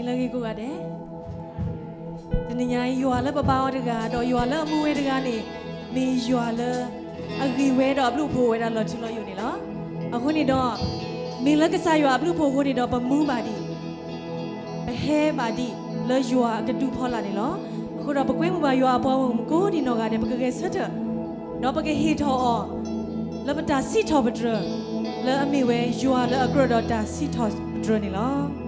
လၢဂ့ၤကိးဂၤဒဲး, တနံၤညါအံၤ ယွၤလၢပဘါအီၤတဂၤ ဒီးယွၤလၢအမူဝဲတဂၤန့ၣ် မ့ၢ်ယွၤလၢအဂ့ၤဝဲဒီးအဘျုးအဖှိၣ်ဝဲဒၣ်လီၤထူလီၤယိာ်န့ၣ်လီၤ. အဃိန့ၣ်ဒီး မ့ၢ်လၢကစၢ်ယွၤအဘျုးအဖှိၣ်အဃိန့ၣ်ဒီး ပမူဘၣ်ဒံး ပဟဲဘၣ်ဒံးလၢယွၤအကဒုဖီလာ်န့ၣ်လီၤ. အဃိဒီးပကွဲမုာ်ဘၣ်ယွၤအပှၤဂီၢ်မုၢ်ကိးဒံးနီၢ်ဂၤဒဲး ပကဂဲၤဆၢထၢၣ် ဒီးပကဟ့ၣ်ထီၣ်အီၤ လၢပတၢ်စံးထီၣ်ပတြၢၤ လၢအမ့ၢ်ဝဲယွၤလၢအကြၢးဒီးတၢ်စံးထီၣ်ပတြၢၤန့ၣ်လီၤ.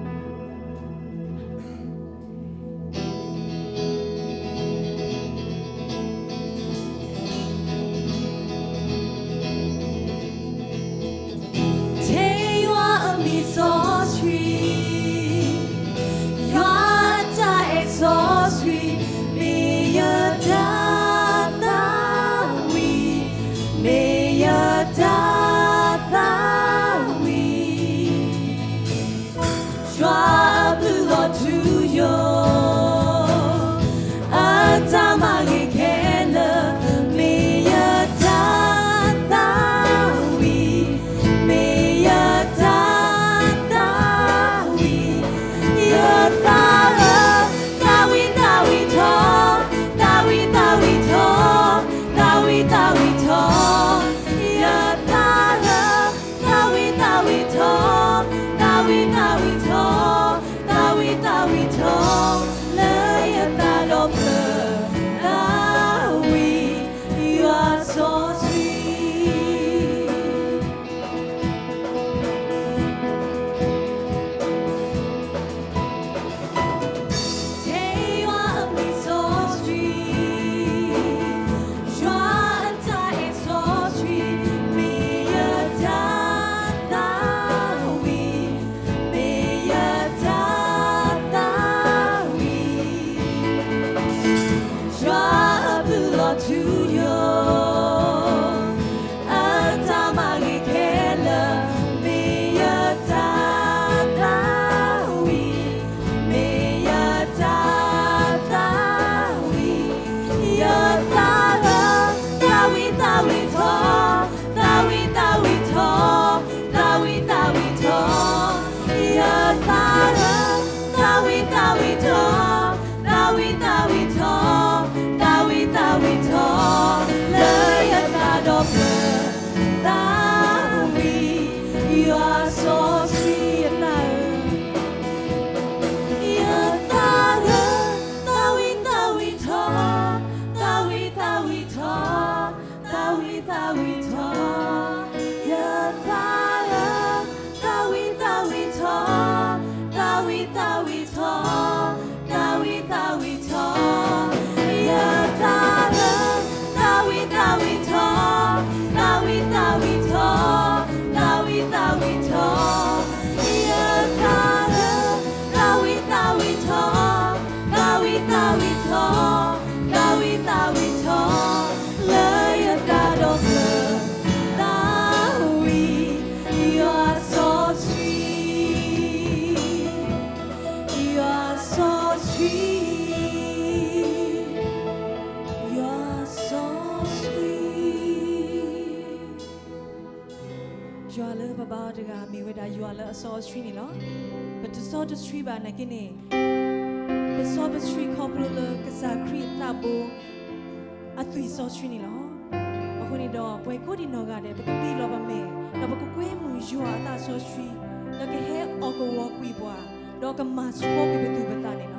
ထဲယွၤအမံၤစီဆှံ, ယွၤအတၢ်အဲၣ်စီဆှံ, မ့ၢ်ယတၢ် သးဝံၣ်, မ့ၢ်ယတၢ်သးဝံၣ်, ယွၤအဘျုးလီၤထူယိာ်, အတၢ်မၤဂ့ၤခဲလၢာ်, မ့ၢ်ယတၢ်သးဝံၣ်, မ့ၢ်ယတၢ်သးဝံၣ်, ယသးဧၢ, သးဝံၣ်သးဝံၣ်ထီၣ်, သးဝံၣ်သးဝံၣ်ထီၣ်, သးဝံၣ်သးဝံၣ်ထီၣ်, ယသးဧၢ, သးဝံၣ်သးဝံၣ်ထီၣ်, သးဝံၣ်သးဝံၣ်ထီၣ်, သးဝံၣ်သးဝံၣ်ထီၣ်, လၢယသးဒီဖျၢၣ်, သးဝံၣ်, ယွၤစီဆှံ ထဲယွၤအမံၤစီဆှံ, ယွၤအတၢ်အဲၣ်စီဆှံ, မ့ၢ်ယတၢ်သးဝံၣ်, မ့ၢ်ယတၢ်သးဝံၣ်, ယွၤအဘျုးလီၤထူယိာ်, အတၢ်မၤဂ့ၤခဲလၢာ်, မ့ၢ်ယတၢ်သးဝံၣ်, မ့ၢ်ယတၢ်သးဝံၣ်, ယသးဧၢ, သးဝံၣ်သးဝံၣ်ထီၣ်, သးဝံၣ်သးဝံၣ်ထီၣ်, သးဝံၣ်သးဝံၣ်ထီၣ်, ယသးဧၢ, သးဝံၣ်သးဝံၣ်ထီၣ်, သးဝံၣ်သးဝံၣ်ထီၣ်, သးဝံၣ်သးဝံၣ်ထီၣ်, လၢယသးဒီဖျၢၣ်, သးဝံၣ်, ယွၤစီဆှံ ယသးဧၢ, ယသးဧၢ, သးဝံၣ်သးဝံၣ်ထီၣ်, သးဝံၣ်သးဝံၣ်ထီၣ်, သးဝံၣ်သးဝံၣ်ထီၣ်, ယသးဧၢ, သးဝံၣ်သးဝံၣ်ထီၣ်, သးဝံၣ်သးဝံၣ်ထီၣ်, သးဝံၣ်သးဝံၣ်ထီၣ်, ယသးဧၢ, သးဝံၣ်သးဝံၣ်ထီၣ်, သးဝံၣ်သးဝံၣ်ထီၣ်, သးဝံၣ်သးဝံၣ်ထီၣ်, ယသးဧၢ, သးဝံၣ်သးဝံၣ်ထီၣ်, သးဝံၣ်သးဝံၣ်ထီၣ်, သးဝံၣ်သးဝံၣ်ထီၣ်, လၢယသးဒီဖျၢၣ်, သးဝံၣ်, ယွၤစီဆှံ, ယွၤစီဆှံ, ယွၤစီဆှံ ယွၤလၢပဘါအီၤတဂၤ မ့ၢ်ဝဲဒၣ်ယွၤလၢအစီအဆှံန့ၣ်လီၤ. ပတစီတဆှံဘၣ်နာ်က့န့ၣ်, ပစီပဆှံခီဖျိလၢကစၢ်ခရံာ်အသးဘိ အသွံၣ်စီဆှံန့ၣ်လီၤ. အဃိန့ၣ်ဒီး ပှၤကိးဒံးနီၢ်ဂၤဒဲး ပကပျံၤလီၤပမဲာ်, ဒီးပကကွဲမုာ်ယွၤအသးစီဆှံ, ဒီးကဟဲအီၣ်ကဝီၤကွံာ်ပှၤ, ဒီးကမၤဆှီကွံာ်ပသူၣ်ပသးန့ၣ်လီၤ.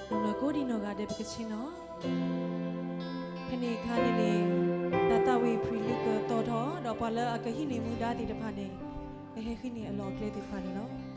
နီၢ်ကိးဒံနီၢ်ဂၤဒဲးပကဆ့ၣ်နီၤ, ဖဲန့ၣ်အခါန့ၣ်န့ၣ် တၢ်သးဝံၣ်ဖှံလံကတီၤထီၣ် ဒီးပှၤလၢအကဟံးန့ၢ်မူဒါသ့ၣ်တဖၣ်န့ၣ် ကဟဲဟံးန့ၢ်အလီၢ်အကျဲသ့ၣ်တဖၣ်န့ၣ်လီၤ.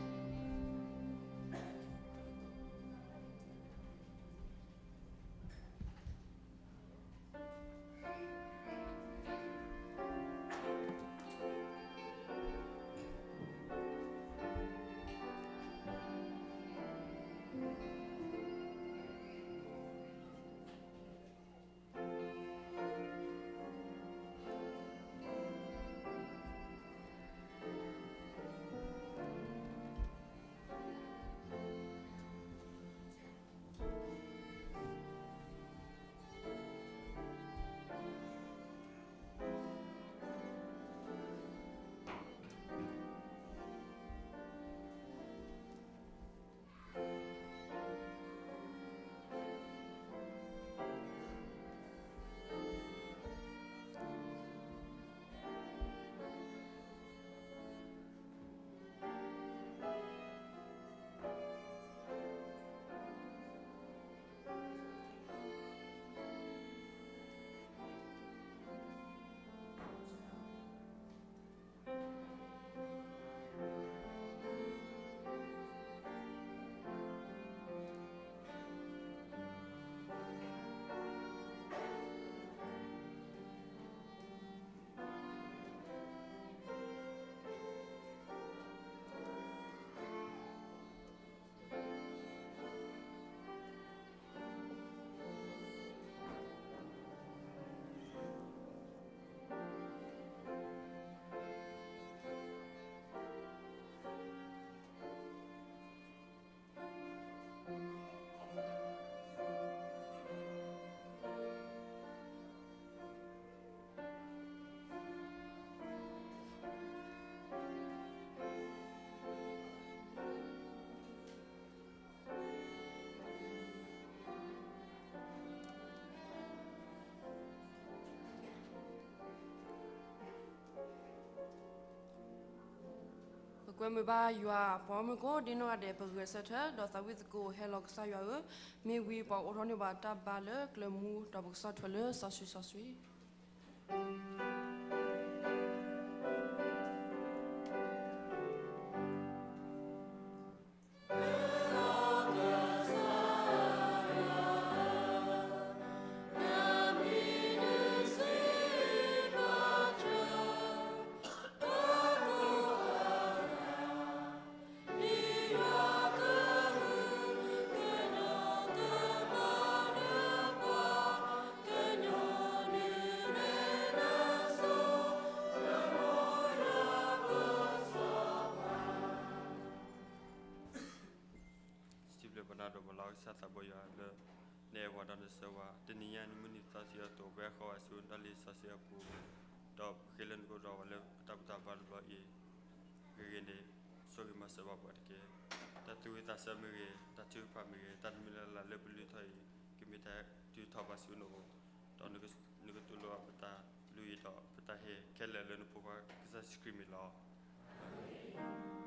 ပကွဲမုာ်ဘၣ်ယွၤ, ပှၤမုၣ်ကိးဒံနီၢ်ဂၤဒဲး ပဂဲၤဆၢထၢၣ် ဒီးသးဝံၣ်သကိး ဟဲလီၤကစၢ်ယွၤဧၢ, မ့ၢ်ဝံၤပှၤအိးထီၣ်န့ၢ်ဘၣ်တၢ်ဘါလၢကျဲမူ, ဒီးပကစၢ်ထွဲလၢစီဆှံစီဆှံ. စံးဘျုးပနၤဒီးပလီၢ်ကစၢ်သးဘီယွၤလၢ နအဲၣ်ပှၤဒီးနစၢၤပှၤ, တနံၤညါနမုၢ်နံၤသီဆံးအသိး ပဟဲဃီၤဝဲဆူနလံာ်စီဆှံအပူၤ, ဒီးပဃ့လၢနကအိၣ်ဒီးပှၤလၢတၢ်ဘူၣ်တၢ်ဘါတဘျီအံၤ, ဂ့ၤဂ့ၤန့ၣ် ဆိၣ်ဂ့ၤမၤစၢၤဘၣ်ပှၤတက့ၢ်. တၢ်သူၣ်ဝံၣ်သးဆၢမ့ၢ်ဂ့ၤ, တၢ်ထုကဖၣ်မ့ၢ်ဂ့ၤ, တၢ်တမံၤလၢ်လၢ်လၢပလုၢ်ထီၣ်အံၤ ကမ့ၢ်တၢ်ဒုးထီၣ်ဘၣ်ဆူနအိၣ်, ဒီးနကတူၢ်လိာ်ဘၣ်ပတၢ်လုၢ်အံၤဒီးပတၢ်ဟ့ၣ်ခဲလၢာ်လၢနဖိခွါကစၢ်ယ့ၣ်ၡူးခရံာ်အမံၤလီၤ.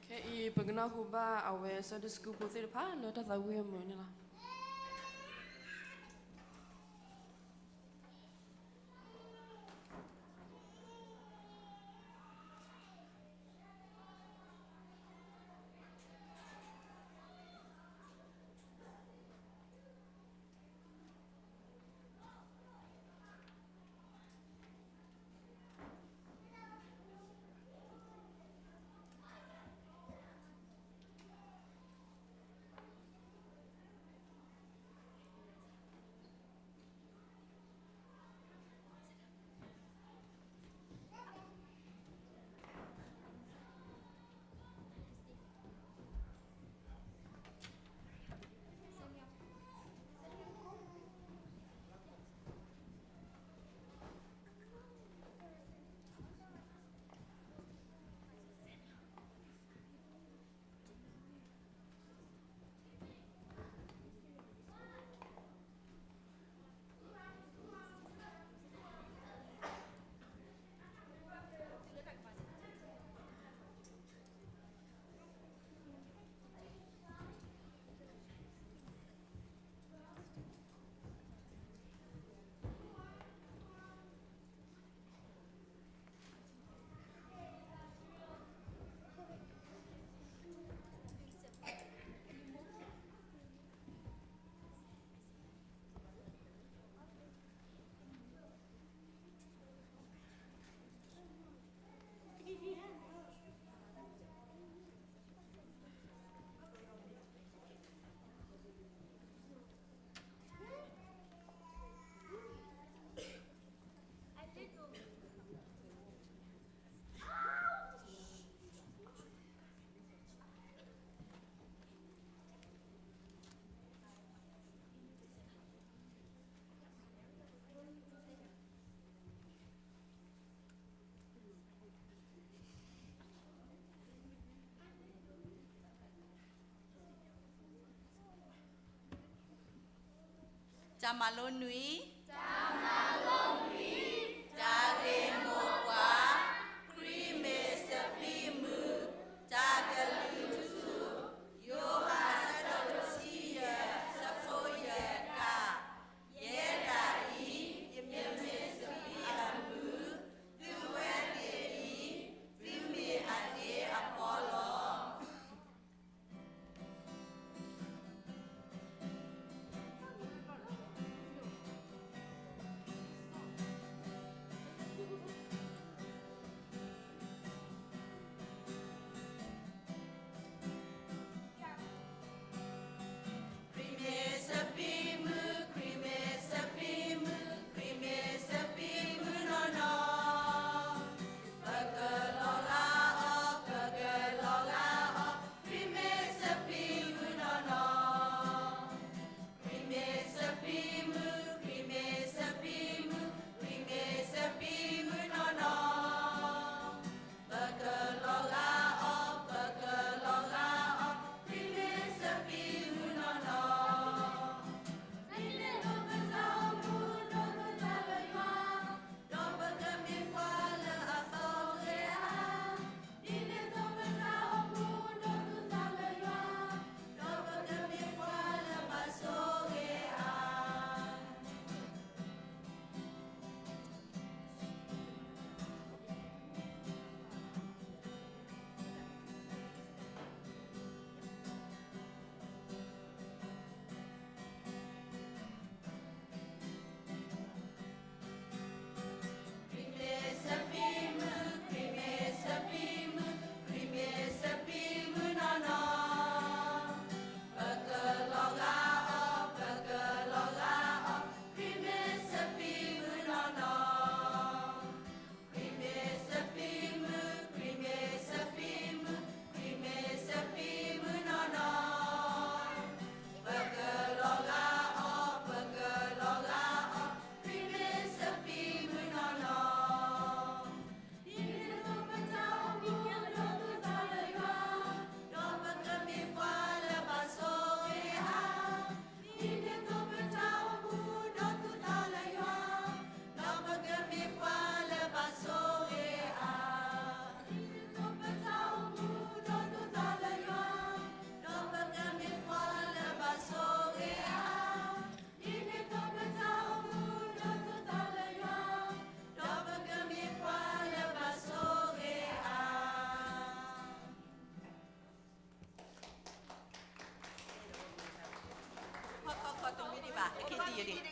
ခဲအံၤ ပကနၢ်ဟူဘၣ်အဝဲ Sunday School ဖိသ့ၣ်တဖၣ်လၢတၢ်သးဝံၣ်အမုာ်န့ၣ်လီၤ. တၢ်မၤလိနွံ, တၢ်ဂ့ၢ်မိၢ်ပှၢ်, ခရံာ်မ့ၢ်စပံးမုၢ်, တၢ်ကလုၢ်ထူ, ယိၤဟၣ်အဆၢဒိၣ်တဆံယဲၢ်, ဆၢဖိယဲၢ်က, ယဲဒၣ်အံၤ, ယမ့ၢ်စပံးအမုၢ်, သုဝဲသ့ၣ်အံၤ, သုမ့ၢ်အဒ့အဖီလီၤ. ခရံာ်မ့ၢ်စပံးမုၢ်, ခရံာ်မ့ၢ်စပံးမုၢ်, ခရံာ်မ့ၢ်စပံးမုၢ်နီၢ်နီၢ်, ပကလီၤဂာ်အီၤ, ပကလီၤဂာ်အီၤ, ခရံာ်မ့ၢ်စပံးမုၢ်နီၢ်နီၢ်. ခရံာ်မ့ၢ်စပံးမုၢ်, ခရံာ်မ့ၢ်စပံးမုၢ်, ခရံာ်မ့ၢ်စပံးမုၢ်နီၢ်နီၢ်, ပကလီၤဂာ်အီၤ, ပကလီၤဂာ်အီၤ, ခရံာ်မ့ၢ်စပံးမုၢ်နီၢ်နီၢ်. ဒ်န့ၣ်အသိးပတၢ်အိၣ်မူဒိးသူၣ်သးလၢယွၤ, ဒီးပကမ့ၢ်ပှၤလၢအဘၣ်ဆိၣ်ဂ့ၤအါ. ဒ်န့ၣ်အသိးပတၢ်အိၣ်မူဒိးသူၣ်သးလၢယွၤ, ဒီးပကမ့ၢ်ပှၤလၢဘၣ်ဆိၣ်ဂ့ၤအါ. ခရံာ်မ့ၢ်စပံးမုၢ်, ခရံာ်မ့ၢ်စပံးမုၢ်, ခရံာ်မ့ၢ်စပံးမုၢ်နီၢ်နီၢ်, ပကလီၤဂာ်အီၤ, ပကလီၤဂာ်အီၤ, ခရံာ်မ့ၢ်စပံးမုၢ်နီၢ်နီၢ်. ခရံာ်မ့ၢ်စပံးမုၢ်, ခရံာ်မ့ၢ်စပံးမုၢ်, ခရံာ်မ့ၢ်စပံးမုၢ်နီၢ်နီၢ်, ပကလီၤဂာ်အီၤ, ပကလီၤဂာ်အီၤ, ခရံာ်မ့ၢ်စပံးမုၢ်နီၢ်နီၢ်. ဒ်န့ၣ်အသိးပတၢ်အိၣ်မူဒိးသူၣ်သးလၢယွၤ, ဒီးပကမ့ၢ်ပှၤလၢဘၣ်ဆိၣ်ဂ့ၤအါ. ဒ်န့ၣ်အသိးပတၢ်အိၣ်မူဒိးသူၣ်သးလၢယွၤ, ဒီးပကမ့ၢ်ပှၤလၢဘၣ်ဆိၣ်ဂ့ၤအါ. ဒ်န့ၣ်အသိးပတၢ်အိၣ်မူဒိးသူၣ်သးလၢယွၤ, ဒီးပကမ့ၢ်ပှၤလၢဘၣ်ဆိၣ်ဂ့ၤအါ. ဒ်န့ၣ်အသိးပတၢ်အိၣ်မူဒိးသူၣ်သးလၢယွၤ, ဒီးပကမ့ၢ်ပှၤလၢဘၣ်ဆိၣ်ဂ့ၤအါ. ဟီၣ်ခိၣ်တမံၤဒံးဘၣ်, အခံတံၢ်ယဒံး.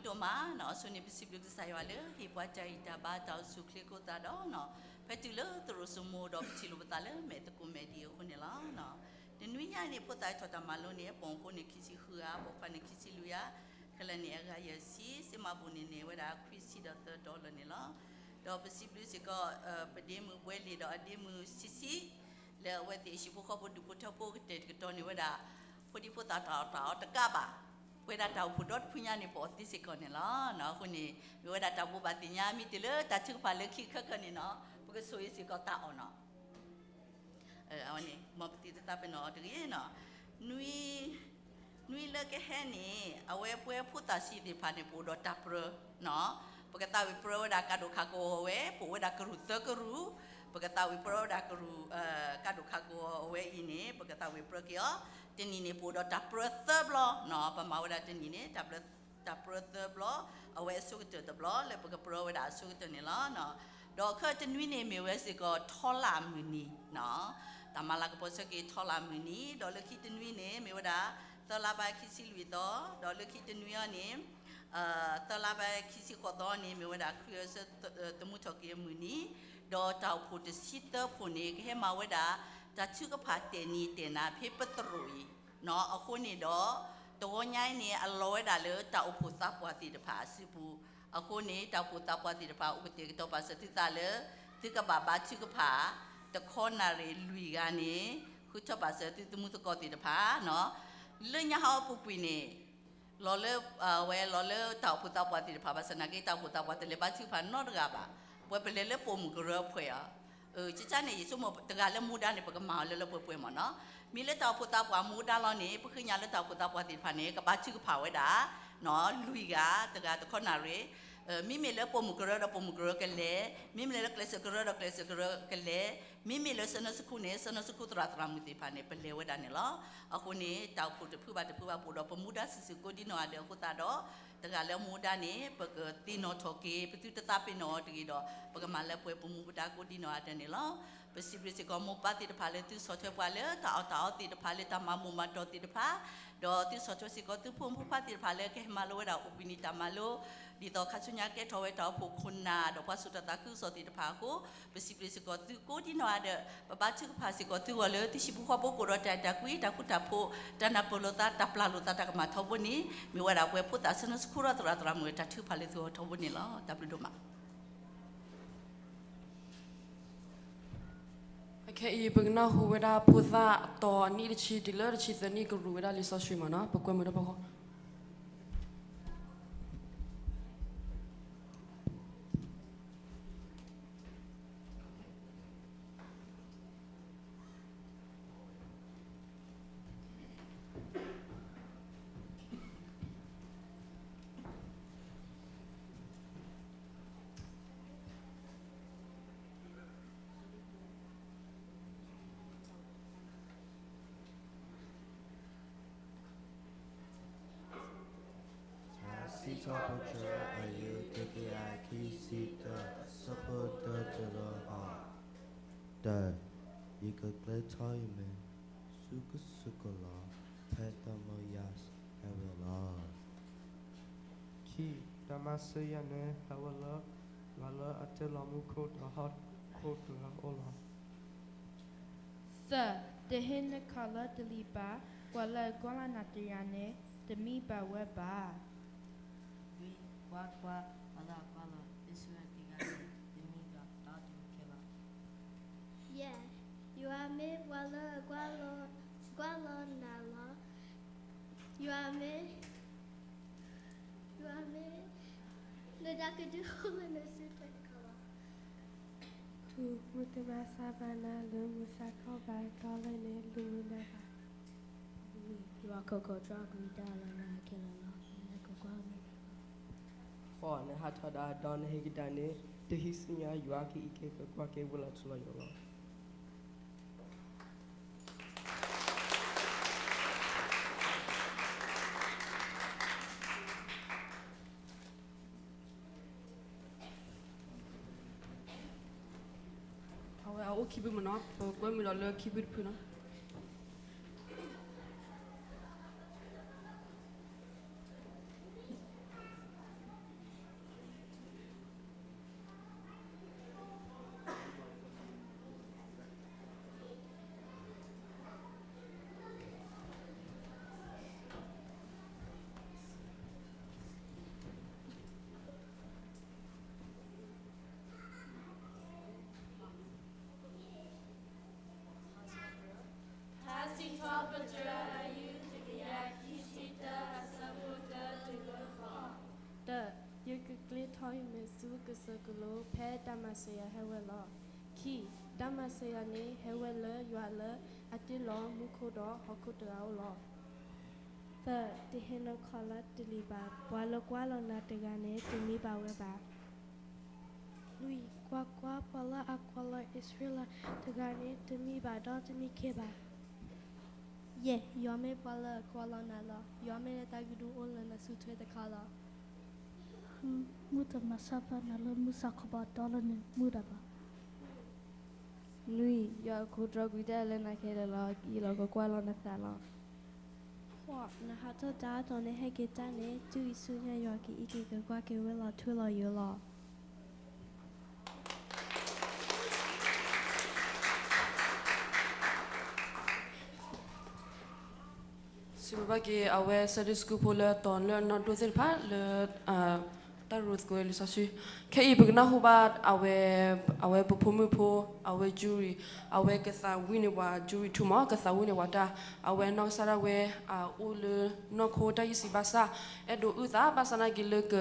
ဒိၣ်မးနီၤ, အဆိန့ၣ် ပစံးဘျုးကစၢ်ယွၤလၢ ဟ့ၣ်ပှၤတၢ်ဂံၢ်တၢ်ဘါ တၢ်အိၣ်ဆူၣ်အိၣ်ချ့အဃိသတးဒီးနီၤ, ဖဲတုၤလၢသရိာ်စိမိၤဒီး ပထံၣ်လိာ်ပသးလၢမဲာ်သကိးမဲာ်ဒံးအဃိန့ၣ်လီၤ. တနွံညါအံၤန့ၣ် ဖိသၣ်ထီၣ်တၢ်မၤလိန့ၣ် ပိာ်မုၣ်ဖိန့ၣ် ခံဆံဃုဂၤ, ပိာ်ခွါန့ၣ် ခံဆံလွံၢ်ဂၤ, ခဲလၢာ်န့ၣ် အဂၤယဲၢ်ဆံ, စ့မၤဘူၣ်န့ၣ်န့ၢ်ဝဲဒၣ် ခွံဆံဒီးသၢဒီလၢာ်န့ၣ်လီၤ. ဒီးပစံးဘျုးစ့ၢ်ကီး ပဒ့မုၣ်ဘှဲလံာ်ဒီးအဒ့မုၣ်ဆံးဆံး လၢအဝဲသ့ၣ်ဟံၣ်ဖိဃီဖိဒူၣ်ဖိထၢဖိကတဲာ်ကတီၤန့ၢ်ဝဲဒၣ် ဖိဒံဖိသၣ်တၢ်အီၣ်တၢ်အီတကးဘၣ်, ပဝဲဒၣ်တၢ်အိၣ်ဖှိၣ်ဒီတဖုညါန့ၣ် ပအီၣ်သ့စ့ၢ်ကီးန့ၣ်လီၤ. အဃိန့ၣ် မ့ၢ်ဝဲဒၣ်တၢ်ဘိးဘၣ်သ့ၣ်ညါ မ့ၢ်တုၤလၢတၢ်ထုကဖၣ်လၢခံခဲကၢန့ၣ်နီၤ, ပကဆိၣ်ဂ့ၤစ့ၢ်ကီးတၢ်အီၣ်နီၤ. အဝဲန့ၣ် မ်ပသုတသးပ့ၤနီၣ်အီၤတဂ့ၤနီၤ. နွံ နွံလၢကဟဲန့ၣ် အဝဲပဝဲဖိသၣ်ဆံးသ့ၣ်တဖၣ်န့ၣ် ပအိၣ်ဒီးတၢ်ပြၢနီၤ. ပကသးဝံၣ်ပြၢဝဲဒၣ်ကးဒိၣ်ခးကဝီၤဝဲ, ပအိၣ်ဝဲဒၣ်ကရူၢ်သၢကရူၢ်, ပကသးဝံၣ်ပြၢဝဲဒၣ်ကရူၢ် ကးဒိၣ်ခးကဝီၤအဝဲအံၤန့ၣ် ပကသးဝံၣ်ပြၢက့ၤအီၤ. တနံၣ်န့ၣ် ပအိၣ်ဒီးတၢ်ပြၢသၢဘျီနီၤ, ပမၤဝဲဒၣ်တနံၣ်န့ၣ် တၢ်ပြၢသၢဘျီ, အဝဲအဆိကတၢၢ်တဘျီလၢပကပြၢဝဲဒၣ်အဆိကတၢၢ်န့ၣ်လီၤ. ဒီးခဲတနွံန့ၣ်မ့ၢ်ဝဲစ့ၢ်ကီးထီလၣ်မုၢ်နံၤနီၤ, တၢ်မၤလၤကပီၤဆၢက့ၤထီလၣ်မုၢ်နံၤ, ဒီးလၢခံတနွံန့ၣ် မ့ၢ်ဝဲဒၣ် သၢလါဘၢၣ်ခံဆံလွံၢ်သီ, ဒီးလၢခံတနွံအံၤန့ၣ် သၢလါဘၢၣ်ခံဆံဃိးသီန့ၣ် မ့ၢ်ဝဲဒၣ်ခရံာ်အဆၢသမူထီၣ်က့ၤအမုၢ်နံၤ, ဒီးတၢ်အိၣ်ဖှိၣ်တဆံသၢဖှိၣ်န့ၣ် ကဟဲမၤဝဲဒၣ် တၢ်ထုကဖၣ်တဲာ်နံၤတဲာ်နၤဖဲပသရိာ်အံၤနီၤ. အဃိန့ၣ်ဒီး တဂီၤညါအံၤန့ၣ် အလီၤဝဲဒၣ်လၢတၢ်အိၣ်ဖှိၣ်သးပှၢ်သ့ၣ်တဖၣ်အစုပူၤ, အဃိန့ၣ် တၢ်အိၣ်ဖှိၣ်သးပှၢ်သ့ၣ်တဖၣ် အိၣ်ကတဲာ်ကတီၤပာ်စၢၤသုသးလၢ သုကဘၣ်ဘါထုကဖၣ် တခီနၣ်ရံၣ်လွံၢ်ဂၤန့ၣ် ဃုထၢပာ်စၢၤသုသမူသကိးသ့ၣ်တဖၣ်နီၤ. လၢညါဟီအပူၤကွံာ်န့ၣ် လီၤလၢ အဝဲလီၤလၢတၢ်အိၣ်ဖှိၣ်သးပှၢ်သ့ၣ်တဖၣ် ဘၣ်ဆၣ်သနာ်က့ တၢ်အိၣ်ဖှိၣ်သးပှၢ်တလဲၤဘါထုကဖၣ်နီတဂၤဘၣ်. ပဝဲပလဲၤလၢပိာ်မုၣ်ကရၢအဖွဲ့ဧါ, ကကန့ၣ် ယဆိကမိၣ်တဂၤလၢမူဒါန့ၣ် ပကမၤအီၤလၢလၢပှဲၤပှဲၤမ့ၢ်နီၤ. မ့ၢ်လၢတၢ်အိၣ်ဖှိၣ်သးပှၢ်မူဒါလီၤန့ၣ် ပဃ့ညါလၢတၢ်အိၣ်ဖှိၣ်သးပှၢ်သ့ၣ်တဖၣ်န့ၣ် ကဘါထုကဖၣ်ဝဲဒၣ် လွံၢ်ဂၤ, တဂၤတခီနၣ်ရံၣ်, မ့မ့ၢ်လၢပိာ်မုၣ်ကရၢဒီးပိာ်မုၣ်ကရၢကလဲၤ, မ့မ့ၢ်လၢကျဲးစၢးကရၢဒီးကျဲးစၢးကရၢကလဲၤ, မ့မ့ၢ်လၢစီၤနီၤစခူန့ၣ် စီၤနီၤစခူသရၣ်သရၣ်မုၣ်သ့ၣ်တဖၣ်န့ၣ် ပလဲၤဝဲဒၣ်န့ၣ်လီၤ. အဃိန့ၣ် တၢ်အိၣ်ဖှိၣ်တဖုဘၣ်တဖုဘၣ် ပအိၣ်ဒီးပမူဒါစုာ်စုာ်ကိးဒံနီၢ်ဂၤဒဲးအဃိသတးဒီး တဂၤလၢမူဒါန့ၣ် ပကသ့ၣ်နီၣ်ထီၣ်က့ၤ ပသုတသးပ့ၤနီၣ်အီၤတဂ့ၤဒီး ပကမၤလၢပှဲၤပမူဒါကိးဒံနီၢ်ဂၤဒဲးန့ၣ်လီၤ. ပစံးဘျုးစ့ၢ်ကီးမိၢ်ပၢ်သ့ၣ်တဖၣ်လၢသုဆီၣ်ထွဲပှၤလၢတၢ်အီၣ်တၢ်အီသ့ၣ်တဖၣ် လၢတၢ်မၤမိၢ်မၤတီၢ်သ့ၣ်တဖၣ်, ဒီးသုဆီၣ်ထွဲစ့ၢ်ကီးသုဖိမုၣ်ဖိခွါသ့ၣ်တဖၣ်လၢ ကဟဲမၤလိဝဲဒၣ်အိၣ်ဘှံးနံၤတၢ်မၤလိ, ဒ်သိးခါဆူညါကဲထီၣ်ဝဲတၢ်အိၣ်ဖှိၣ်ခိၣ်နၢ် ဒီးပှၤစိာ်တၢ်သးခုကစီၣ်သ့ၣ်တဖၣ်အဃိ, ပစံးဘျုးစ့ၢ်ကီးသုကိးဒံနီၢ်ဂၤဒဲး, ပဘါထုကဖၣ်စ့ၢ်ကီးသုဂီၢ်လၢ သုဟံၣ်ဖိဃီဖိကအိၣ်ဒီးတၢ်အဲၣ်တၢ်ကွံ တၢ်ဃူတၢ်ဖိး တၢ်နၢ်ပၢၢ်လိာ်သး တၢ်ပျၢ်လိာ်သး တၢ်ကမၣ်ထီဘိန့ၣ် မ့ၢ်ဝဲဒၣ်ပဝဲဖိသၣ်စီၤနီၤစခူဒီးသရၣ်သရၣ်မုၣ် တၢ်ထုကဖၣ်လၢသုဂီၢ်ထီဘိန့ၣ်လီၤ. တၢ်ဘျုးဒိၣ်မး. Okay, အံၤ ပကနၢ်ဟူဝဲဒၣ်ဖိသၣ်အတီၤအနံၣ်တဆံတုၤလၢတဆံသၢနံၣ်ကရူၢ်ဝဲဒၣ်လံာ်စီဆှံမ့ၢ်နီၤ, ပကွဲမုာ်ဒီးဖီခိၣ်. စံးထီၣ်ပတြၢၤ အယုၢ်တကယၤခံဆံတၢ, ဆၢဖိတၢတုၤလၢဃိး. တၢ, ယကကျဲထီၣ်ယမဲာ် ဆူကစၢၢ်ကလိၤ ဖဲတၢ်မၤယၤဟဲဝဲလီၤ. ခံ, တၢ်မၤစၢၤယၤန့ၣ် ဟဲဝဲလၢ ယွၤလၢအတ့လီၤမူခိၣ်ဒီးဟီၣ်ခိၣ်တဂၤအိၣ်လီၤ. သၢ, တဟ့ၣ်နခီၣ်လၢတလံၤဘၣ်, ပှၤလၢအကွၢ်လီၤနၤတဂၤန့ၣ် တမံဘၣ်ဝဲဘၣ်. လွံၢ်, ကွၢ်ကွၢ်, ပှၤလၢအကွၢ်လီၤအံၣ်စရ့လးတဂၤန့ၣ် တမံဘၣ်တၢ်အုၣ်က့ၤခီၣ်က့ၤဘၣ်. ယဲၢ်, ယွၤမ့ၢ်ပှၤလၢအကွၢ်လီၤ, ကွၢ်လီၤနၤလီၤ. ယွၤမ့ၢ် ယွၤမ့ၢ် နတၢ်ကဒုအိၣ်လၢနစုထွဲတခီလီၤ. ထူ, မုၢ်တမၤဆါဘၣ်နၤလၢမုၢ်ဆါခီဘၣ်တတီၤလၢ်န့ၣ် လူၤဝံၤနၤဘၣ်. လွံၢ်, ယွၤခီၣ်ခီၣ်တြီကွံာ်တၢ်လၢနၤခဲလၢာ်လီၤ. နကကွၢ်မ့ၢ် ဃိး, နဟးထီၣ်ဒၣ်ဒီးနဟ့ၣ်ကဒါန့ၣ် တဟံးဆူညါ ယွၤကအံးက့ၤကကွၢ်က့ၤဝဲလီၤထူလီၤယိာ်လီၤ. အဝဲအအိၣ်ခံဘုမ့ၢ်နီၤ, ပကွဲမုာ်ဒီးလၢခံဘုတဖုနီၤ. စီၤပတြၢၤအယူၢ်တကယၤခံဆံတၢ အဆၢဖိတၢတုၤလၢဃိး. တၢ, ယကကျ့ထီၣ်ယမဲာ်ဆူကစၢၢ်ကလိ ဖဲတၢ်မၤစၢၤယၤဟဲဝဲလီၤ. ခံ, တၢ်မၤစၢၤယၤန့ၣ် ဟဲဝဲလၢယွၤလၢအတ့လီၤမူခိၣ်ဒီးဟီၣ်ခိၣ်တဂၤအအိၣ်လီၤ. သၢ, တဟ့ၣ်နီၤခီၣ်လၢတလံၤဘၣ်, ပှၤလၢကွၢ်လီၤနၤတဂၤန့ၣ် တမံဘၣ်ဝဲဘၣ်. လွံၢ်, ကွၢ်ကွၢ်, ပှၤလၢအကွၢ်လီၤအံၣ်စရ့လးတဂၤန့ၣ် တမံဘၣ်ဒီးတမံကဲဘၣ်. ယဲၢ်, ယွၤမ့ၢ်ပှၤလၢအကွၢ်လီၤနၤလီၤ. ယွၤမ့ၢ်လၢတၢ်ကဒုအိၣ်လၢနစုထွဲတခါလီၤ. ဃု, မုၢ်တမၤဆါပှၤနၤလၢမုၢ်ဆါခီဘီ ဒီးလၢနမုၢ်ဒၣ်ဘၣ်. နွံ, ယွၤအခိၣ်တြီၤကွံာ်တၢ်လၢနၤခဲလၢာ်လီၤ. ယံာ်လီၤကကွၢ်လီၤနသးလီၤ. ဃိး, နဟးထီၣ်တၢ်အတီၢ်န့ၣ် ဟဲက့ၤတၢ်န့ၣ် တုၤအံၤဆူညါယွၤကအံးက့ၤကကွၢ်က့ၤဝဲလီၤထွဲလီၤယိာ်လီၤ. စံးဘျုးဘၣ်က့ၤအဝဲ Sunday School ဖိလၢအတီၤလၢအနီၢ်ဒိၣ်သ့ၣ်တဖၣ်လၢ တၢ်ရိသကိးလံာ်စီဆှံ, ခဲအံၤပကနၢ်ဟူဘၣ်အဝဲ, အဝဲပဖိမုၣ်ဖိ, အဝဲ Julie, အဝဲကသးဝံၣ်န့ၢ်ပှၤ Julie ထူမး ကသးဝံၣ်န့ၢ်ပှၤတၢ်, အဝဲနီၢ်ကစၢ်ဒၣ်ဝဲ အိၣ်လၢနီၢ်ခိတၢ်ယုၢ်စံးဘၣ်ဆၣ် အဲၣ်ဒိးအုၣ်သး ဘၣ်ဆၣ်နာ်က့ၤလၢ က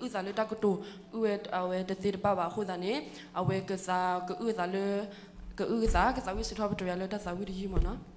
အုၣ်သးလၢတၢ်ကတိၤ အုၣ်ဝဲအဝဲတသ့တဘၣ်ဘၣ်အဃိသတးန့ၣ် အဝဲကသးကအုၣ်သးလၢ, ကအုၣ်သး ကသးဝံၣ်စံးထီၣ်ပတြၢၤယၤလၢတၢ်သးဝံၣ်တယုၢ်မးနီၤ.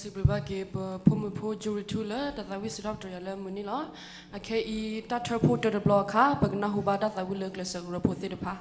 စံးဘျုးဘၣ်က့ၤ ပဖိမုၣ်ဖိ Jury two လၢတၢ်သးဝံၣ်စံးထီၣ်ပတြၢၤယၤလၢမုၢ်နံၤလီၤ. အခဲအံၤ တၢ်ထၢဖှိၣ်တၢတဘျီအခါ ပကနၢ်ဟူဘၣ်တၢ်သးဝံၣ်လၢကျဲးစၢးကရၢဖိသ့ၣ်တဖၣ်.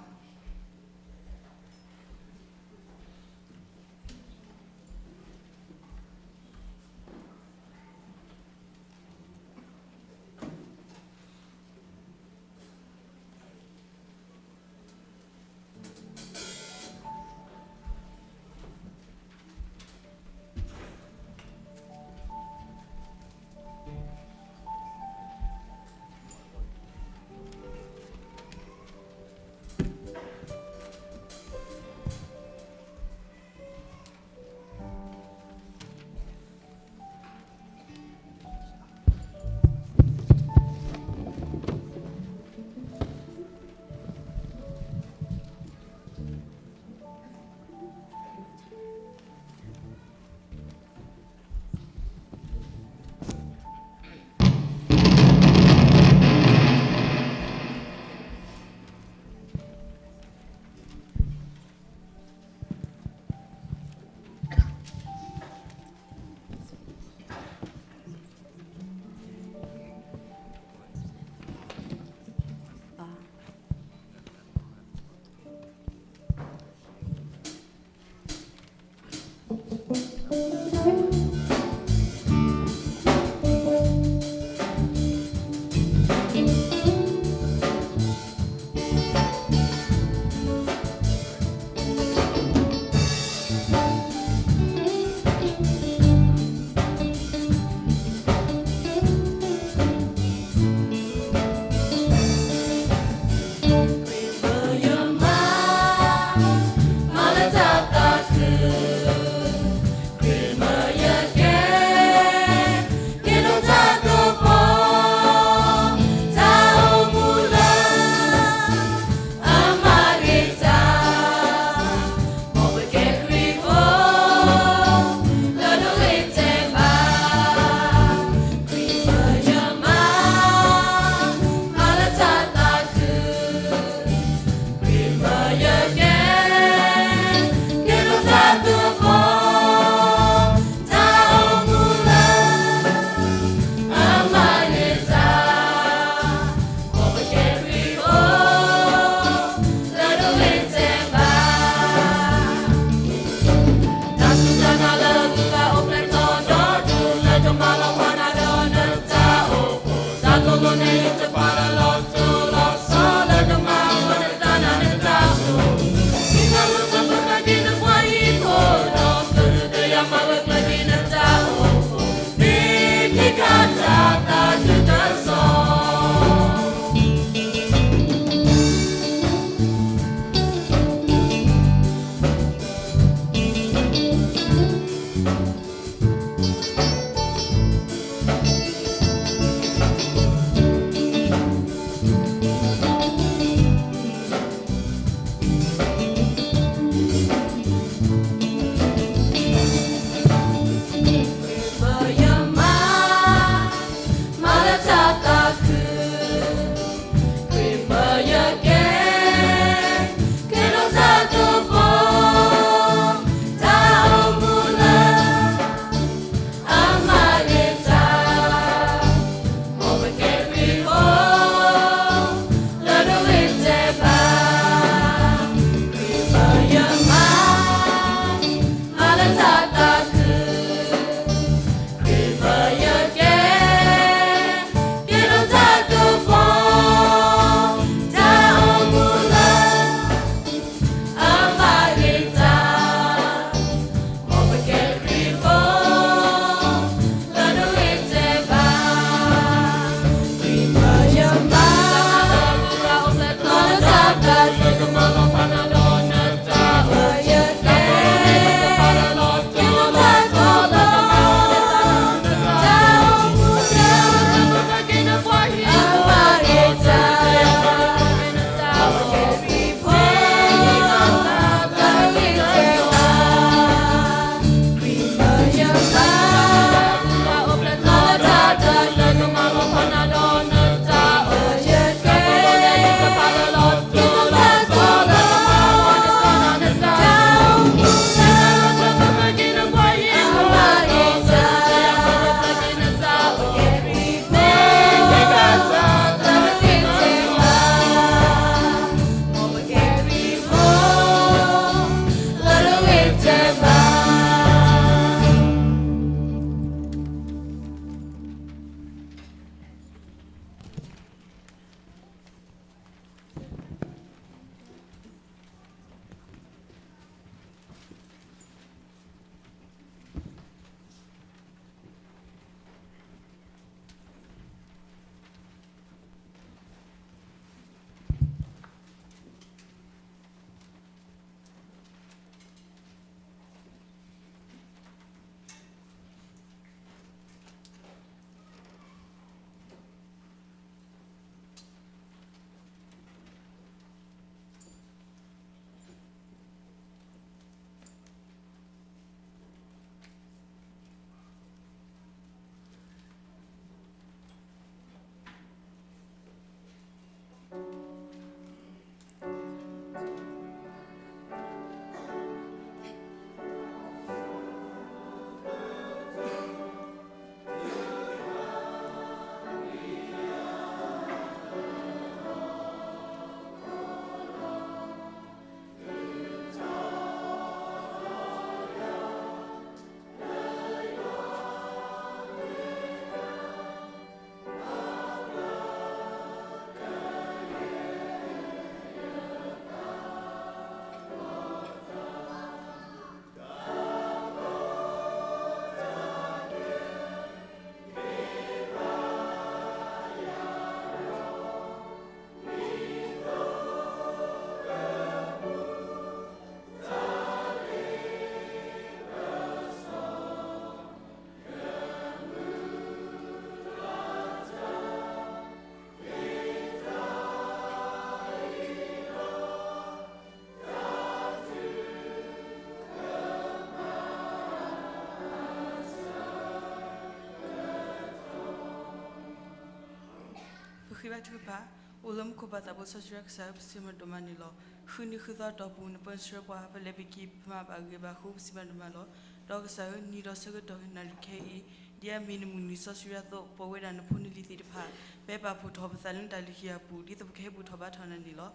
ဃ့ဘါထုကဖၣ်. အိၣ်လၢမူခိၣ်ပၢ်သးဘိစီဆှံကစၢ်ဧၢ, ပစံးဘျုးနၤဒိၣ်မးန့ၣ်လီၤ. ဃုနံၤဃုသီအတီၢ်ပူၤ နပၢဆှၢပှၤ ပလဲၤပက့ၤ ပမၤဘၣ်ဂ့ၤဘၣ်အဃိ ပစံးဘျုးနၤဒိၣ်မးလီၤ. ဒီးကစၢ်ဧၢ, နံၤဒီးဆၢကတီၢ်နၣ်ရံၣ်ခဲအံၤ ဒ်အမ့ၢ်နမုၢ်နံၤစီဆှံအသိး, ပဝဲဒၣ်နဖိနလံၤသ့ၣ်တဖၣ် ပဘၣ်ဖီၣ်ထီၣ်ပသးလၢနတၢ်လုၢ်ဟံၣ်အပူၤ ဒ်သိးပကဟဲဘူၣ်ထီၣ်ဘါထီၣ်နၤန့ၣ်လီၤ.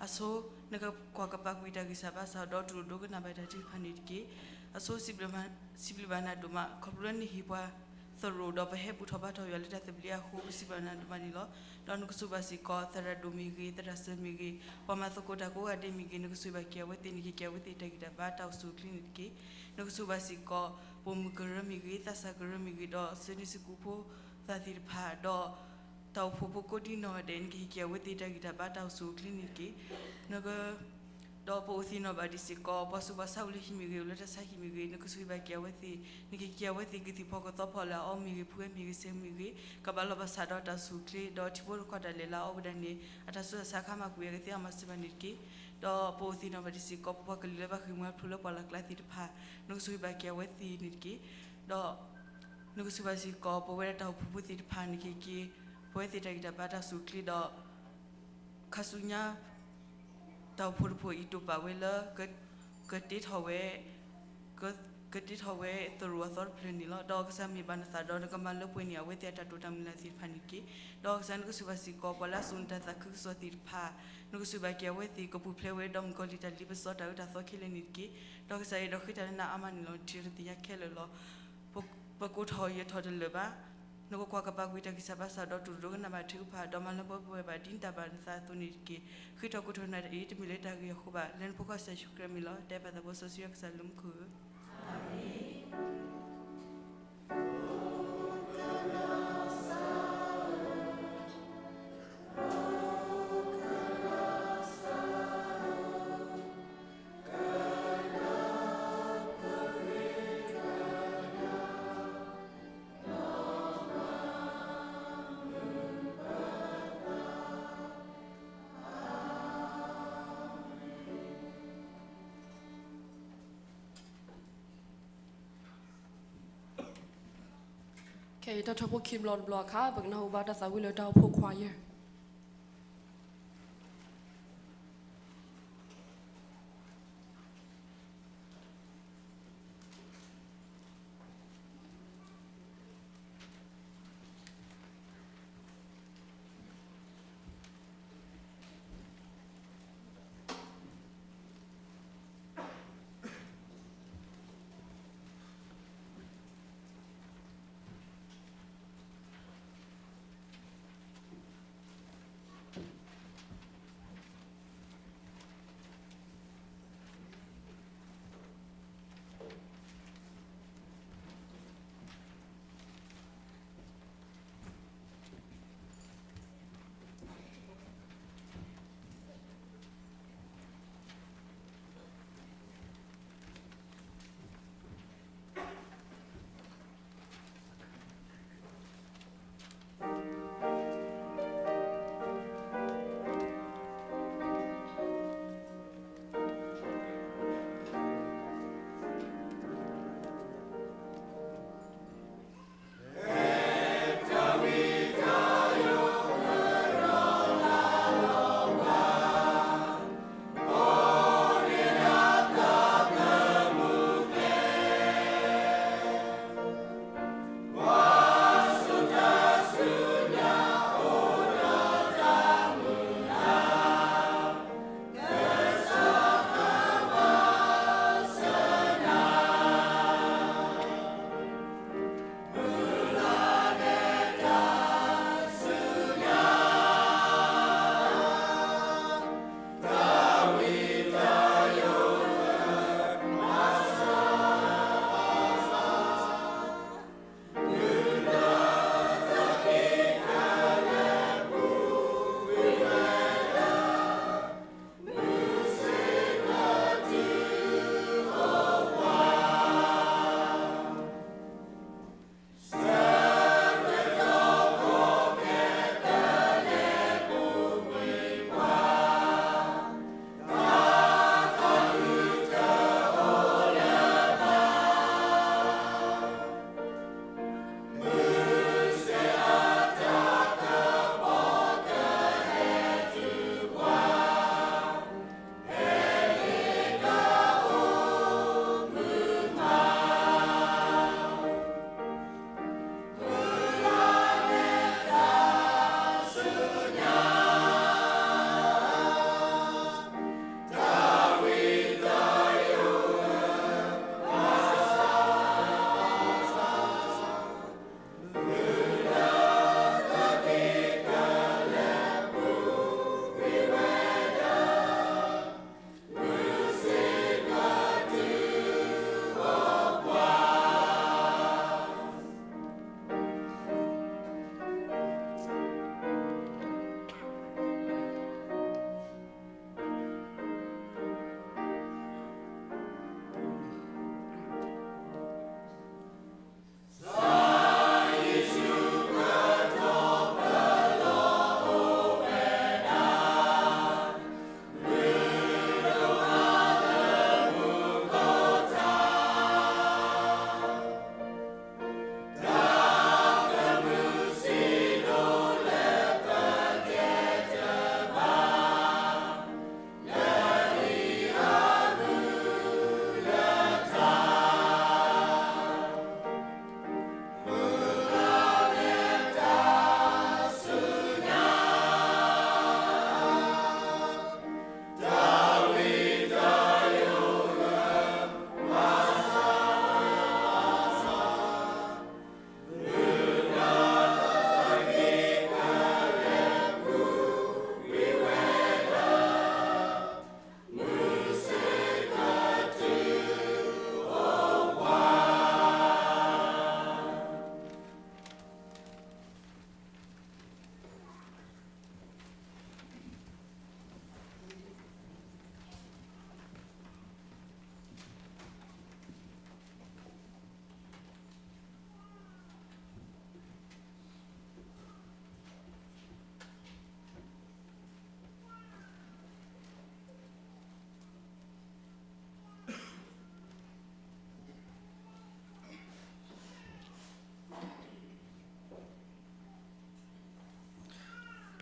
အဆိ နကကွၢ်ကပာ်ကွံာ်တၢ်ဂံၢ်စၢ်ဘါစၢ် ဒီးတူၢ်လိာ်ဒိကနၣ်ဘၣ်တၢ်ထုကဖၣ်န့ၣ်တက့ၢ်. အဆိ စံးဘျုးဘၣ်နၤဒိၣ်မး ခီဖျိလၢနဟ့ၣ်ပှၤသရိာ် ဒီးပဟဲဘူၣ်ထီၣ်ဘါထီၣ်ယွၤလၢတၢ်သဘျ့အဃိ ပစံးဘျုးနၤဒိၣ်မးန့ၣ်လီၤ. ဒီးနကဆိၣ်ဂ့ၤဘၣ်စ့ၢ်ကီး သရၣ်ဒိၣ်မ့ၢ်ဂ့ၤ, သရၣ်စၢၤမ့ၢ်ဂ့ၤ, ပှၤမၤသကိးတၢ်ကိးဂၤဒဲးမ့ၢ်ဂ့ၤ, နကဆိၣ်ဂ့ၤဘၣ်က့ၤအဝဲသ့ၣ်, နကဟ့ၣ်က့ၤအဝဲသ့ၣ်တၢ်ဂံၢ်တၢ်ဘါတၢ်အိၣ်ဆူၣ်အိၣ်ချ့န့ၣ်တက့ၢ်. နကဆိၣ်ဂ့ၤဘၣ်စ့ၢ်ကီး ပိာ်မုၣ်ကရၢမ့ၢ်ဂ့ၤ, သးစၢ်ကရၢမ့ၢ်ဂ့ၤ, ဒီးစံးဒ့စံးကူဖိသၣ်သ့ၣ်တဖၣ်, ဒီး တၢ်အိၣ်ဖှိၣ်ဖိကိးဒံနီၢ်ဂၤဒဲး နကဟ့ၣ်က့ၤအဝဲသ့ၣ်တၢ်ဂံၢ်တၢ်ဘါတၢ်အိၣ်ဆူၣ်အိၣ်ချ့န့ၣ်တက့ၢ်. နက ဒီးပအိၣ်သ့ၣ်နီၣ်ဘၣ်ဒံးစ့ၢ်ကီး ပှၤဆူးပှၤဆါအိၣ်လၢဟံၣ်မ့ၢ်ဂ့ၤ, အိၣ်လၢတၢ်ဆါဟံၣ်မ့ၢ်ဂ့ၤ, နကဆိၣ်ဂ့ၤဘၣ်က့ၤအဝဲသ့ၣ်, နကဟ့ၣ်က့ၤအဝဲသ့ၣ် ကုၢ်သံၣ်ဖီကသီဖီ လၢအအီၣ်မ့ၢ်ဂ့ၤ, ဖုအီၣ်မ့ၢ်ဂ့ၤ, စဲမ့ၢ်ဂ့ၤ, ကဘၣ်လီၤဘၣ်စးဒီးတၢ်အိၣ်ဆူၣ်အိၣ်ချ့, ဒီးထံဖိကီၢ်ဖိတၢ်လဲၤလၢအအိၣ်ဝဲဒၣ်န့ၣ် အတၢ်ဆူးတၢ်ဆါအခါမ့ၢ်ကွံာ် အကသ့အီၣ်မၤစၢၤဘၣ်န့ၣ်တက့ၢ်. ဒီးပအိၣ်သ့ၣ်နီၣ်ဘၣ်ဒံးစ့ၢ်ကီး ပပှၤကလုာ်လၢဘၣ်ဃ့ၢ်မှံဟးဖျိးလၢပှၢ်လၢ်ကျါသ့ၣ်တဖၣ်, နကဆိၣ်ဂ့ၤဘၣ်က့ၤအဝဲသ့ၣ်န့ၣ်တက့ၢ်. ဒီး နကဆိၣ်ဂ့ၤဘၣ်စ့ၢ်ကီး ပဝဲဒၣ်တၢ်အိၣ်ဖှိၣ်ဖိသ့ၣ်တဖၣ်, နကဟ့ၣ်က့ၤ ပဝဲသ့ၣ်တၢ်ဂံၢ်တၢ်ဘါတၢ်အိၣ်ဆူၣ်အိၣ်ချ့ဒီး ခါဆူညါ တၢ်အိၣ်ဖှိၣ်တဖှိၣ်အံၤ တိာ်ပာ်ဝဲလၢ ကတ့ထီၣ်ဝဲ ကတ့ထီၣ်ဝဲသရိာ်အသီတဖျၢၣ်န့ၣ်လီၤ. ဒီးကစၢ်မ့ၢ်ဘၣ်နသးဒီး နကမၤလၢပှဲၤန့ၢ်အဝဲသ့ၣ်အတၢ်တိာ်တၢ်မုၢ်လၢ်သ့ၣ်တဖၣ်န့ၣ်တက့ၢ်. ဒီးကစၢ်နကဆိၣ်ဂ့ၤဘၣ်စ့ၢ်ကီး ပှၤလၢအစိာ်နတၢ်သးခုကစီၣ်သ့ၣ်တဖၣ်, နကဆိၣ်ဂ့ၤဘၣ်က့ၤအဝဲသ့ၣ် ကပူၤဖျဲးဝဲဒီးမုၣ်ကီၤလံၢ်တၢ်လ့ပစီတၢ်အၢတၢ်သီခဲလၢာ်န့ၣ်တက့ၢ်. ဒီးကစၢ်အဲၣ်ဒိးဃ့တၢ်လၢနၤအါမးန့ၣ်လီၤ. နထံၣ်တသ့ၣ်ညါခဲလၢာ်လီၤ. ပကိးထီၣ်ယဲၤထီၣ်တလၢာ်ဘၣ်. နကကွၢ်ကပာ်ကွံာ်တၢ်ဂံၢ်စၢ်ဘါစၢ်ဒီးတူၢ်လိာ်ဒိကနၣ်ဘၣ်ထုကဖၣ်, ဒီးမၤလၢပှဲၤပဝဲဘၣ်ဒ်နတၢ်ဘၣ်နသးအသိးန့ၣ်တက့ၢ်. ဃ့ထီၣ်ကိးထီၣ်နၤတၢ်အံၤ တမ့ၢ်လၢတၢ်ဂ့ၢ်အဃိဘၣ်, လၢနဖိခွါကစၢ်ယ့ၣ်ၡူးခရံာ်အမံၤလီၤ. တဲပၢ်သးဘိစီဆှံယွၤကစၢ်လၢမူခိၣ်ဧၢ. ခဲအံၤ တၢ်ထီၣ်ဖိခံဘျီတဘျီအခါ ပကနၢ်ဟူဘၣ်တၢ်သးဝံၣ်လၢတၢ်အိၣ်ဖှိၣ် choir.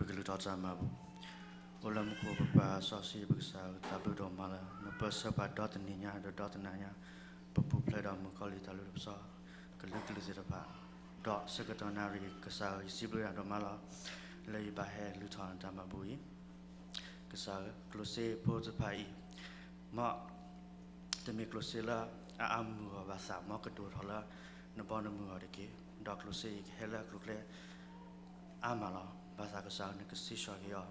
ပကလုၢ်ထီၣ်တၢ်မၤဘူၣ်. အိၣ်လၢမူခိၣ်ပပၢ်စီဆှံ ပကစၢ်ဧၢ, တၢ်ဘျုးဒိၣ်မးလၢ နပၢဆှၢပှၤဒီတနံၤညါဒီးဒီတနၤညါ, ပပူၤဖျဲးဒီးမုၣ်ကီၤလံၢ်တၢ်လုၢ်တၢ်ပစီ ကလုာ်ကလုာ်သ့ၣ်တဖၣ်, ဒီးဆၢကတီၢ်နၣ်ရံၣ် ကစၢ်ဧၢ, ယစံးဘျုးနၤဒိၣ်မးလီၤ လၢယဘၣ်ဟဲလုၢ်ထီၣ်နတၢ်မၤဘူၣ်အံၤ. ကစၢ်ဧၢ, ကျိၣ်စ့ဖိတဖၣ်အံၤ မ်တမ့ၢ်ကျိၣ်စ့လၢအအါမုၢ်ဂီၢ်ဘၣ်ဆၣ် မ်ကဒိၣ်ထီၣ်လၢနဘီနမုၢ်ဂီၢ်တက့ၢ်. ဒီးကျိၣ်စ့အံၤကဟဲလၢအကျိၤအကျဲအါမးလီၤ. ဘၣ်ဆၣ်ကစၢ်ဧၢ, နကဆံးဆှီက့ၤအီၤ,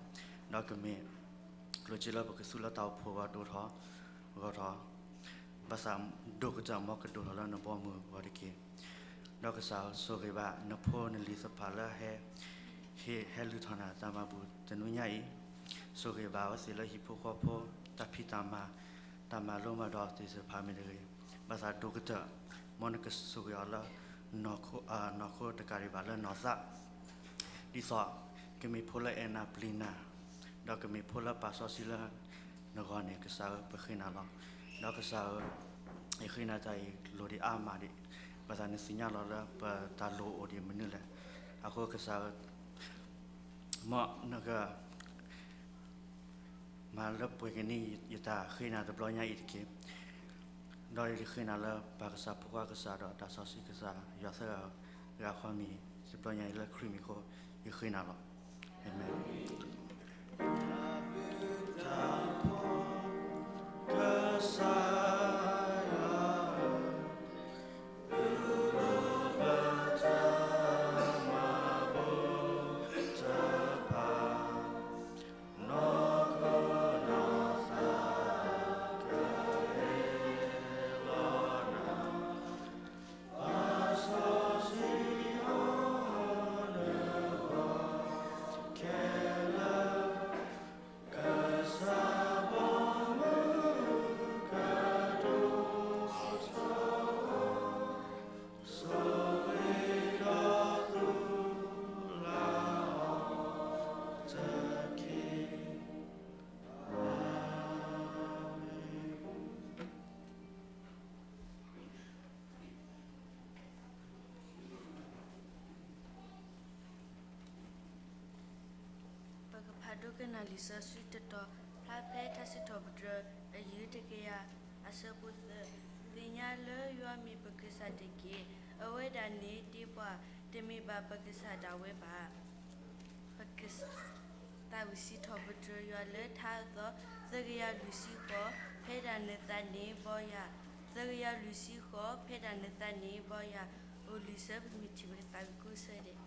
ဒီးကမ့ၢ်ကျိၣ်စ့လၢပကသူလၢတၢ်အိၣ်ဖှိၣ်အဂီၢ်ဒိၣ်ထီၣ်ဂီၢ်ထီၣ်, ဘၣ်ဆၣ်ဒိၣ်ကတၢၢ် မ်ကဒိၣ်ထီၣ်လၢနဘီမုၢ်ဂီၢ်တက့ၢ်. ဒီးကစၢ်ဧၢ, ဆိၣ်ဂ့ၤဘၣ်နဖိနလံၤသ့ၣ်တဖၣ်လၢဟဲ ဟ့ၣ်ဟဲလုၢ်ထီၣ်နၤတၢ်မၤဘူၣ်တနွံညါအံၤ, ဆိၣ်ဂ့ၤဘၣ်အဝဲသ့ၣ်လၢဟံၣ်ဖိဃီဖိ, တၢ်ဖံးတၢ်မၤ, တၢ်မၤလိမၤဒိးသ့ၣ်တဖၣ်မ့ၢ်တဂ့ၤ, ဘၣ်ဆၣ်ဒိၣ်ကတၢၢ် မ်နကဆိၣ်ဂ့ၤအီၤလၢ နီၢ်ခိတကးဒံးဘၣ်လၢနီၢ်သး ဒ်သိးကမ့ၢ်ဖိလၢအဲၣ်နၤပျံၤနၤ, ဒီးကမ့ၢ်ဖိလၢပာ်စီဆှံလၢနဂီၢ်န့ၣ် ကစၢ်ဧၢ, ပဃ့နၤလီၤ. ဒီးကစၢ်ဧၢ, ယဃ့နၤတၢ်အံၤလိၣ်ဒံးအါမးဒံး, ဘၣ်ဆၣ်နသ့ၣ်ညါလီၤလၢပတၢ်လိၣ်အိၣ်ဒံးမနုၤလဲၣ်. အဃိကစၢ်ဧၢ, မ်နက မၤလၢပှဲၤက့ၤန့ၢ်ယတၢ်ဃ့နၤတဘျီညါအံၤတက့ၢ်. ဒီးယဃ့နၤလၢပၢ်ကစၢ် ဖိခွါကစၢ် ဒီးတၢ်စီဆှံကစၢ် ယွၤသၢဂၤအဃီမ့ၢ် တဘျီညါအံၤလၢခရံာ်မံၤအဃိ ယဃ့နၤလီၤ. အၤမ့ၣ်. ပကဖးဒိကနၣ်လံာ်စီဆှံတတီၤ ဖျါဖဲထါစံးထီၣ်ပတြၢၤ အယုၢ်တကယၤ အဆၢဖိသၢ, သ့ၣ်ညါလၢယွၤမ့ၢ်ပကစၢ်တက့ၢ်. အဝဲဒၣ်န့ၣ်တ့ပှၤ, တမ့ၢ်ဘၣ်ပကစၢ်ဒၣ်ဝဲဘၣ်. ပက သးဝံၣ်စံးထီၣ်ပတြၢၤယွၤလၢထါအသီ သၢကယၤလွံၢ်ဆံဃိး ဖဲဒၣ်နသးန့ၣ်ဘီယၤ, သၢကယၤလွံၢ်ဆံဃိး ဖဲဒၣ်နသးန့ၣ်ဘီယၤ, အိၣ်လံာ်ဆၢ ပမ့ၢ်ထံၣ်ပကသးဝံၣ်ကိးဆၢဒဲး.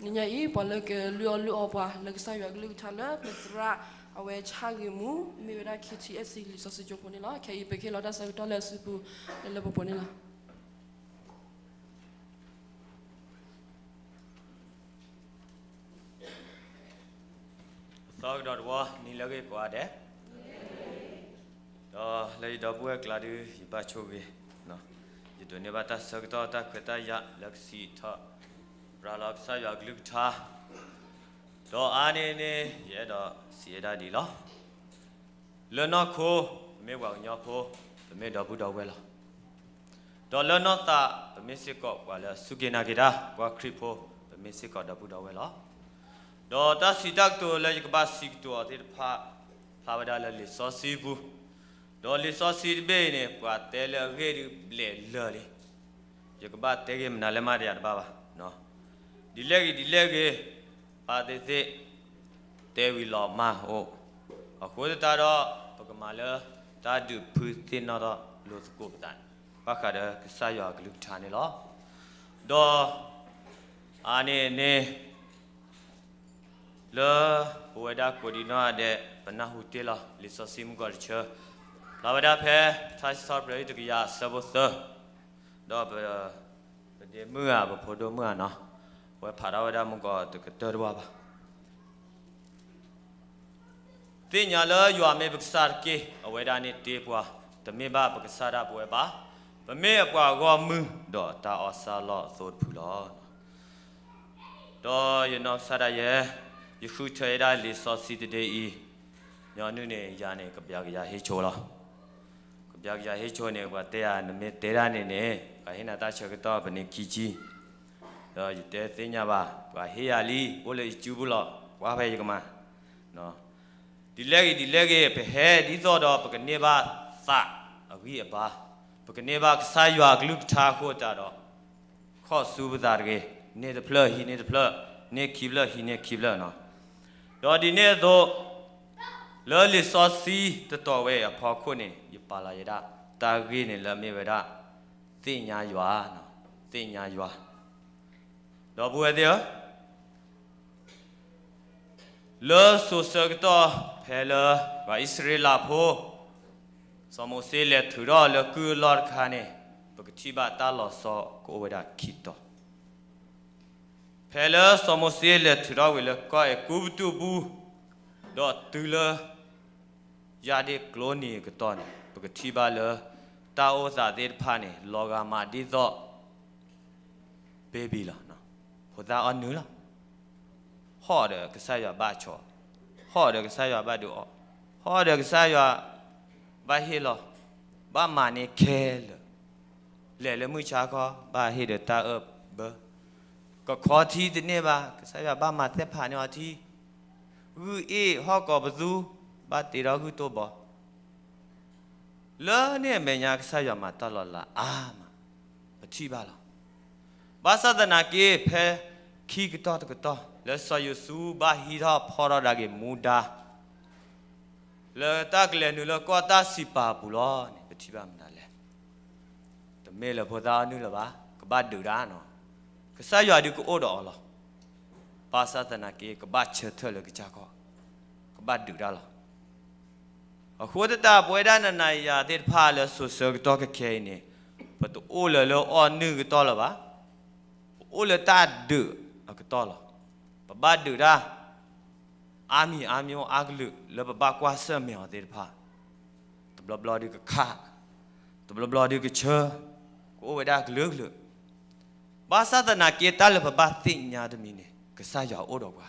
တနံၤညါအံၤ ပှၤလၢကလုၢ်အီၣ်လုၢ်အီပှၤလၢကစၢ်ယွၤအကလုၢ်ကထါလၢပသရၣ် အဝဲဆၣ်ဂ့ၤမူ မ့ၢ်ဝဲဒၣ် ခ့ထံအဲၣ်စံ လံာ်စီဆှံကၠိဖိန့ၣ်လီၤ. ခဲအံၤ ပကဟ့ၣ်လီၤတၢ်ဆၢကတီၢ်လၢအစုပူၤ လၢလၢပှဲၤပှဲၤန့ၣ်လီၤ. သီကဒီးတဝီ နံၤလၢအဂ့ၤကိးဂၤဒဲး, ဒီးလၢယဒီပုၢ်ဝဲၢ်အကျါဒု ယဘၣ်ဆိၣ်ဂ့ၤ, ယဒိးန့ၢ်ဘၣ်တၢ်ဆၢကတီၢ်တၢ်ခွဲးတၢ်ယာ်လၢကစံးထီၣ် ရၤလီၤကစၢ်ယွၤအကလုၢ်ကထါ, ဒီးအါန့ၢ်န့ၣ် ယအဲၣ်ဒိးစံးဝဲဒၣ်ဒ်အံၤလီၤ. လၢနီၢ်ခိ ပမ့ၢ်ပှၤကညီဖိ, ပမ့ၢ်ဒီပုၢ်ဒီဝဲၢ်လီၤ. ဒီးလၢနီၢ်သး ပမ့ၢ်စ့ၢ်ကီးပှၤလၢအစူၢ်က့ၤနာ်က့ၤတၢ် ပှၤခရံာ်ဖိ, ပမ့ၢ်စ့ၢ်ကီးဒီပုၢ်ဒီဝဲၢ်လီၤ. ဒီးတၢ်စံးတၢ်ကတိၤလၢယကဘၣ်စံးကတိၤအီၤသ့ၣ်တဖၣ် ဖျါဝဲဒၣ်လၢလံာ်စီဆှံပူၤ, ဒီးလံာ်စီဆှံတဘ့ၣ်အံၤန့ၣ် ပှၤတဲလၢအဂ့ၢ်ဒုးဘျဲးလၢာ်လံ. ယကဘၣ်တဲဂ့ၢ်မနုၤလၢမၤတယၤတဘၣ်ဘၣ်. ဒ်လဲၣ်ဂ့ၤဒ်လဲၣ်ဂ့ၤ, ဘၣ်သ့ၣ်သ့ၣ် တဲဝံၤလီၤမၢ်အိၣ်, အဃိသတးဒီး ပကမၤလၢတၢ်ဒုးဖုသ့ၣ်နီၣ်ထီၣ်လိာ်သကိးပသး ဘၣ်ဃးဒီးကစၢ်ယွၤအကလုၢ်ကထါန့ၣ်လီၤ. ဒီးအါန့ၢ်န့ၣ် လၢပဝဲဒၣ်ကိးဒံနီၢ်ဂၤဒဲး ပနၢ်ဟူတ့ၢ်လီၤ လံာ်စီဆှံမုၢ်ကီၢ်တဆၢ, ဖျါဝဲဒၣ်ဖဲ ထါစံးထီၣ်ပတြၢၤ တကယၤအဆၢဖိသၢ, ဒီးပ ပဒ့မုၣ်ဧါ ပဖိဒိၣ်မုၣ်ဧါနီၤ, အဝဲဖးထီၣ်ဝဲဒၣ်မုၢ်ကီၢ်တကတၢၢ်တဝၢ်ဘၣ်. သ့ၣ်ညါလၢယွၤမ့ၢ်ပကစၢ်တက့ၢ်, အဝဲဒၣ်န့ၣ်တ့ပှၤ, တမ့ၢ်ဘၣ်ပကစၢ်ဒၣ်ပဝဲဘၣ်. ပမ့ၢ်အပှၤဂီၢ်မုၢ် ဒီးတၢ်အီၣ်ဆၣ်လီၢ်အသိတဖုလီၤ. ဒီးယနီၢ်ကစၢ်ဒၣ်ယဲ, ယဃုထၢဝဲဒၣ်လံာ်စီဆှံတဒ့အံၤ, ညီနုၢ်န့ၣ် ယၤန့ၣ် ကဘျါကယၤဟ့ၣ်ဆိလီၤ. ကဘျါကယၤဟ့ၣ်ဆိန့ၣ် ပှၤတဲယၤ နမ့ၢ်တဲဒၣ်န့ၣ်န့ၣ် ပှၤဟ့ၣ်နၤတၢ်ဆၢကတီၢ် ပန့ၢ်ခံဆံ, ဒီးယတဲသ့ၣ်ညါဘၣ် ပှၤဟ့ၣ်ယၤလံ အိၣ်လၢယစုပူၤလီၤ ကွၢ်ဖဲယကမၤ ဒ်လဲၣ်ဂ့ၤဒ်လဲၣ်ဂ့ၤ ပဟဲဒ်သိးဒီး ပကန့ၢ်ဘၣ်သးအဂံၢ်အဘါ, ပကန့ၢ်ဘၣ်ကစၢ်ယွၤအကလုၢ်ကထါအဃိသတးဒီး ခီၣ်ဆူပသးတဂ့ၤ, န့ၢ်တဖျၢၣ်ဟံးန့ၢ်တဖျၢၣ်, န့ၢ်ခံဖျၢၣ်ဟံးန့ၢ်ခံဖျၢၣ်နီၤ. ဒီးဒ်န့ၣ်အသိး လၢလံာ်စီဆှံတတီၤဝဲအဖီခိၣ်န့ၣ် ယပာ်လီၤယဲဒၣ် တၢ်ဂ့ၢ်န့ၣ်လၢမ့ၢ်ဝဲဒၣ် သ့ၣ်ညါယွၤ, သ့ၣ်ညါယွၤ ဒီပုၢ်ဝဲၢ်သ့ၣ်ဧၢ, လၢစိၤဆၢကတီၢ်ဖဲလၢ ပှၤအံၣ်စရ့လးဖိ စီၤမိၤၡ့လဲၤထုးထီၣ်လၢကုၢ်အလီၢ်တခါန့ၣ် ပကထံၣ်ဘၣ်တၢ်လီၤဆီကအိၣ်ဝဲဒၣ်ခံတီၤ ဖဲလၢစီၤမိၤၡ့လဲၤထုးထီၣ်ဝံၤလၢကီၢ်အဲၤကူပတူးပူၤ, ဒီးတုၤလၢ ယၣ်ဒ့ၣ်ကျိနံၤအကတီၢ်န့ၣ် ပကထံၣ်ဘၣ်လၢ တၢ်အိၣ်သးသ့ၣ်တဖၣ်န့ၣ် လီၤဂာ်မးဒ်သိး baby လီၤ. ဖိသၣ်အီၣ်နုၢ်လီၤ. ဟီၣ်ဒီးကစၢ်ယွၤဘၣ်ဆီ, ဟီၣ်ဒီးကစၢ်ယွၤဘၣ်ဒုးအီၣ်, ဟီၣ်ဒီးကစၢ်ယွၤဘၣ်ဟ့ၣ်လီၤ, ဘၣ်မၤန့ၢ်ခဲလၢာ်, လဲၤလၢမုၢ်ဆါခီ ဘၣ်ဟ့ၣ်ဒီးတၢ်အၢၣ်ဘၢ, ကခီထံတန့ၢ်ဘၣ် ကစၢ်ယွၤဘၣ်မၤသ့ၣ်ဖးန့ၢ်အီၤထံ, ဂုၢ်အ့ၣ်ဟီၣ်ကိးပသူ ဘၣ်တ့ထီၣ်ဂုၢ်တိၢ်ဘီ လၢန့ၣ်အမဲာ်ညါ ကစၢ်ယွၤမၤတၢ်လီၤလးအါမး, ပထံၣ်ဘၣ်လီၤ. ဘၣ်ဆၣ်သနာ်က့ ဖဲခံကတီၢ်တကတီၢ် လၢစီၤယိၤၡူဘၣ်ဟံးထီၣ်ဖီၣ်ထီၣ်ဒၣ်က့ၤမူဒါ လၢတၢ်ကလဲၤနုာ်လၢကီၢ်တၢ်စံးပာ်အပူၤလီၤန့ၣ် ပထံၣ်ဘၣ်မနုၤလဲၣ်. တမ့ၢ်လၢဖိသၣ်အီၣ်နုၢ်လၢၤဘၣ်, ကဘၣ်ဒုးတၢ်နီၤ. ကစၢ်ယွၤဒုးကအိၣ်ဒီးအီၤလီၤ. ဘၣ်ဆၣ်သနာ်က့ ကဘၣ်ဆၢထၢၣ်လၢကစၢ်ခီ, ကဘၣ်ဒုးတၢ်လီၤ. အဃိသတး ပဝဲဒၣ်နၤနၤယၤယၤသ့ၣ်တဖၣ်လၢစိၤဆၢကတီၢ်ခဲခဲအံၤန့ၣ် ပတအိၣ်လၢၤလၢအီၣ်နုၢ်ကတီၢ်လၢၤဘၣ်. ပအိၣ်လၢတၢ်ဒုးအကတီၢ်လီၤ. ပဘၣ်ဒုးတၢ် အါမံၤအါမံၤအါကလုာ်လၢပဘၣ်ကွၢ်ဆၢၣ်မဲာ်အီၤသ့ၣ်တဖၣ်, တဘျီဘျီဒုးကခး, တဘျီဘျီဒုးကဆၢ, ကအိၣ်ဝဲဒၣ်ကလုာ်ကလုာ်. ဘၣ်ဆၣ်သနာ်က့ တၢ်လၢပဘၣ်သ့ၣ်ညါတမံၤန့ၣ် ကစၢ်ယွၤအိၣ်ဒီးပှၤ,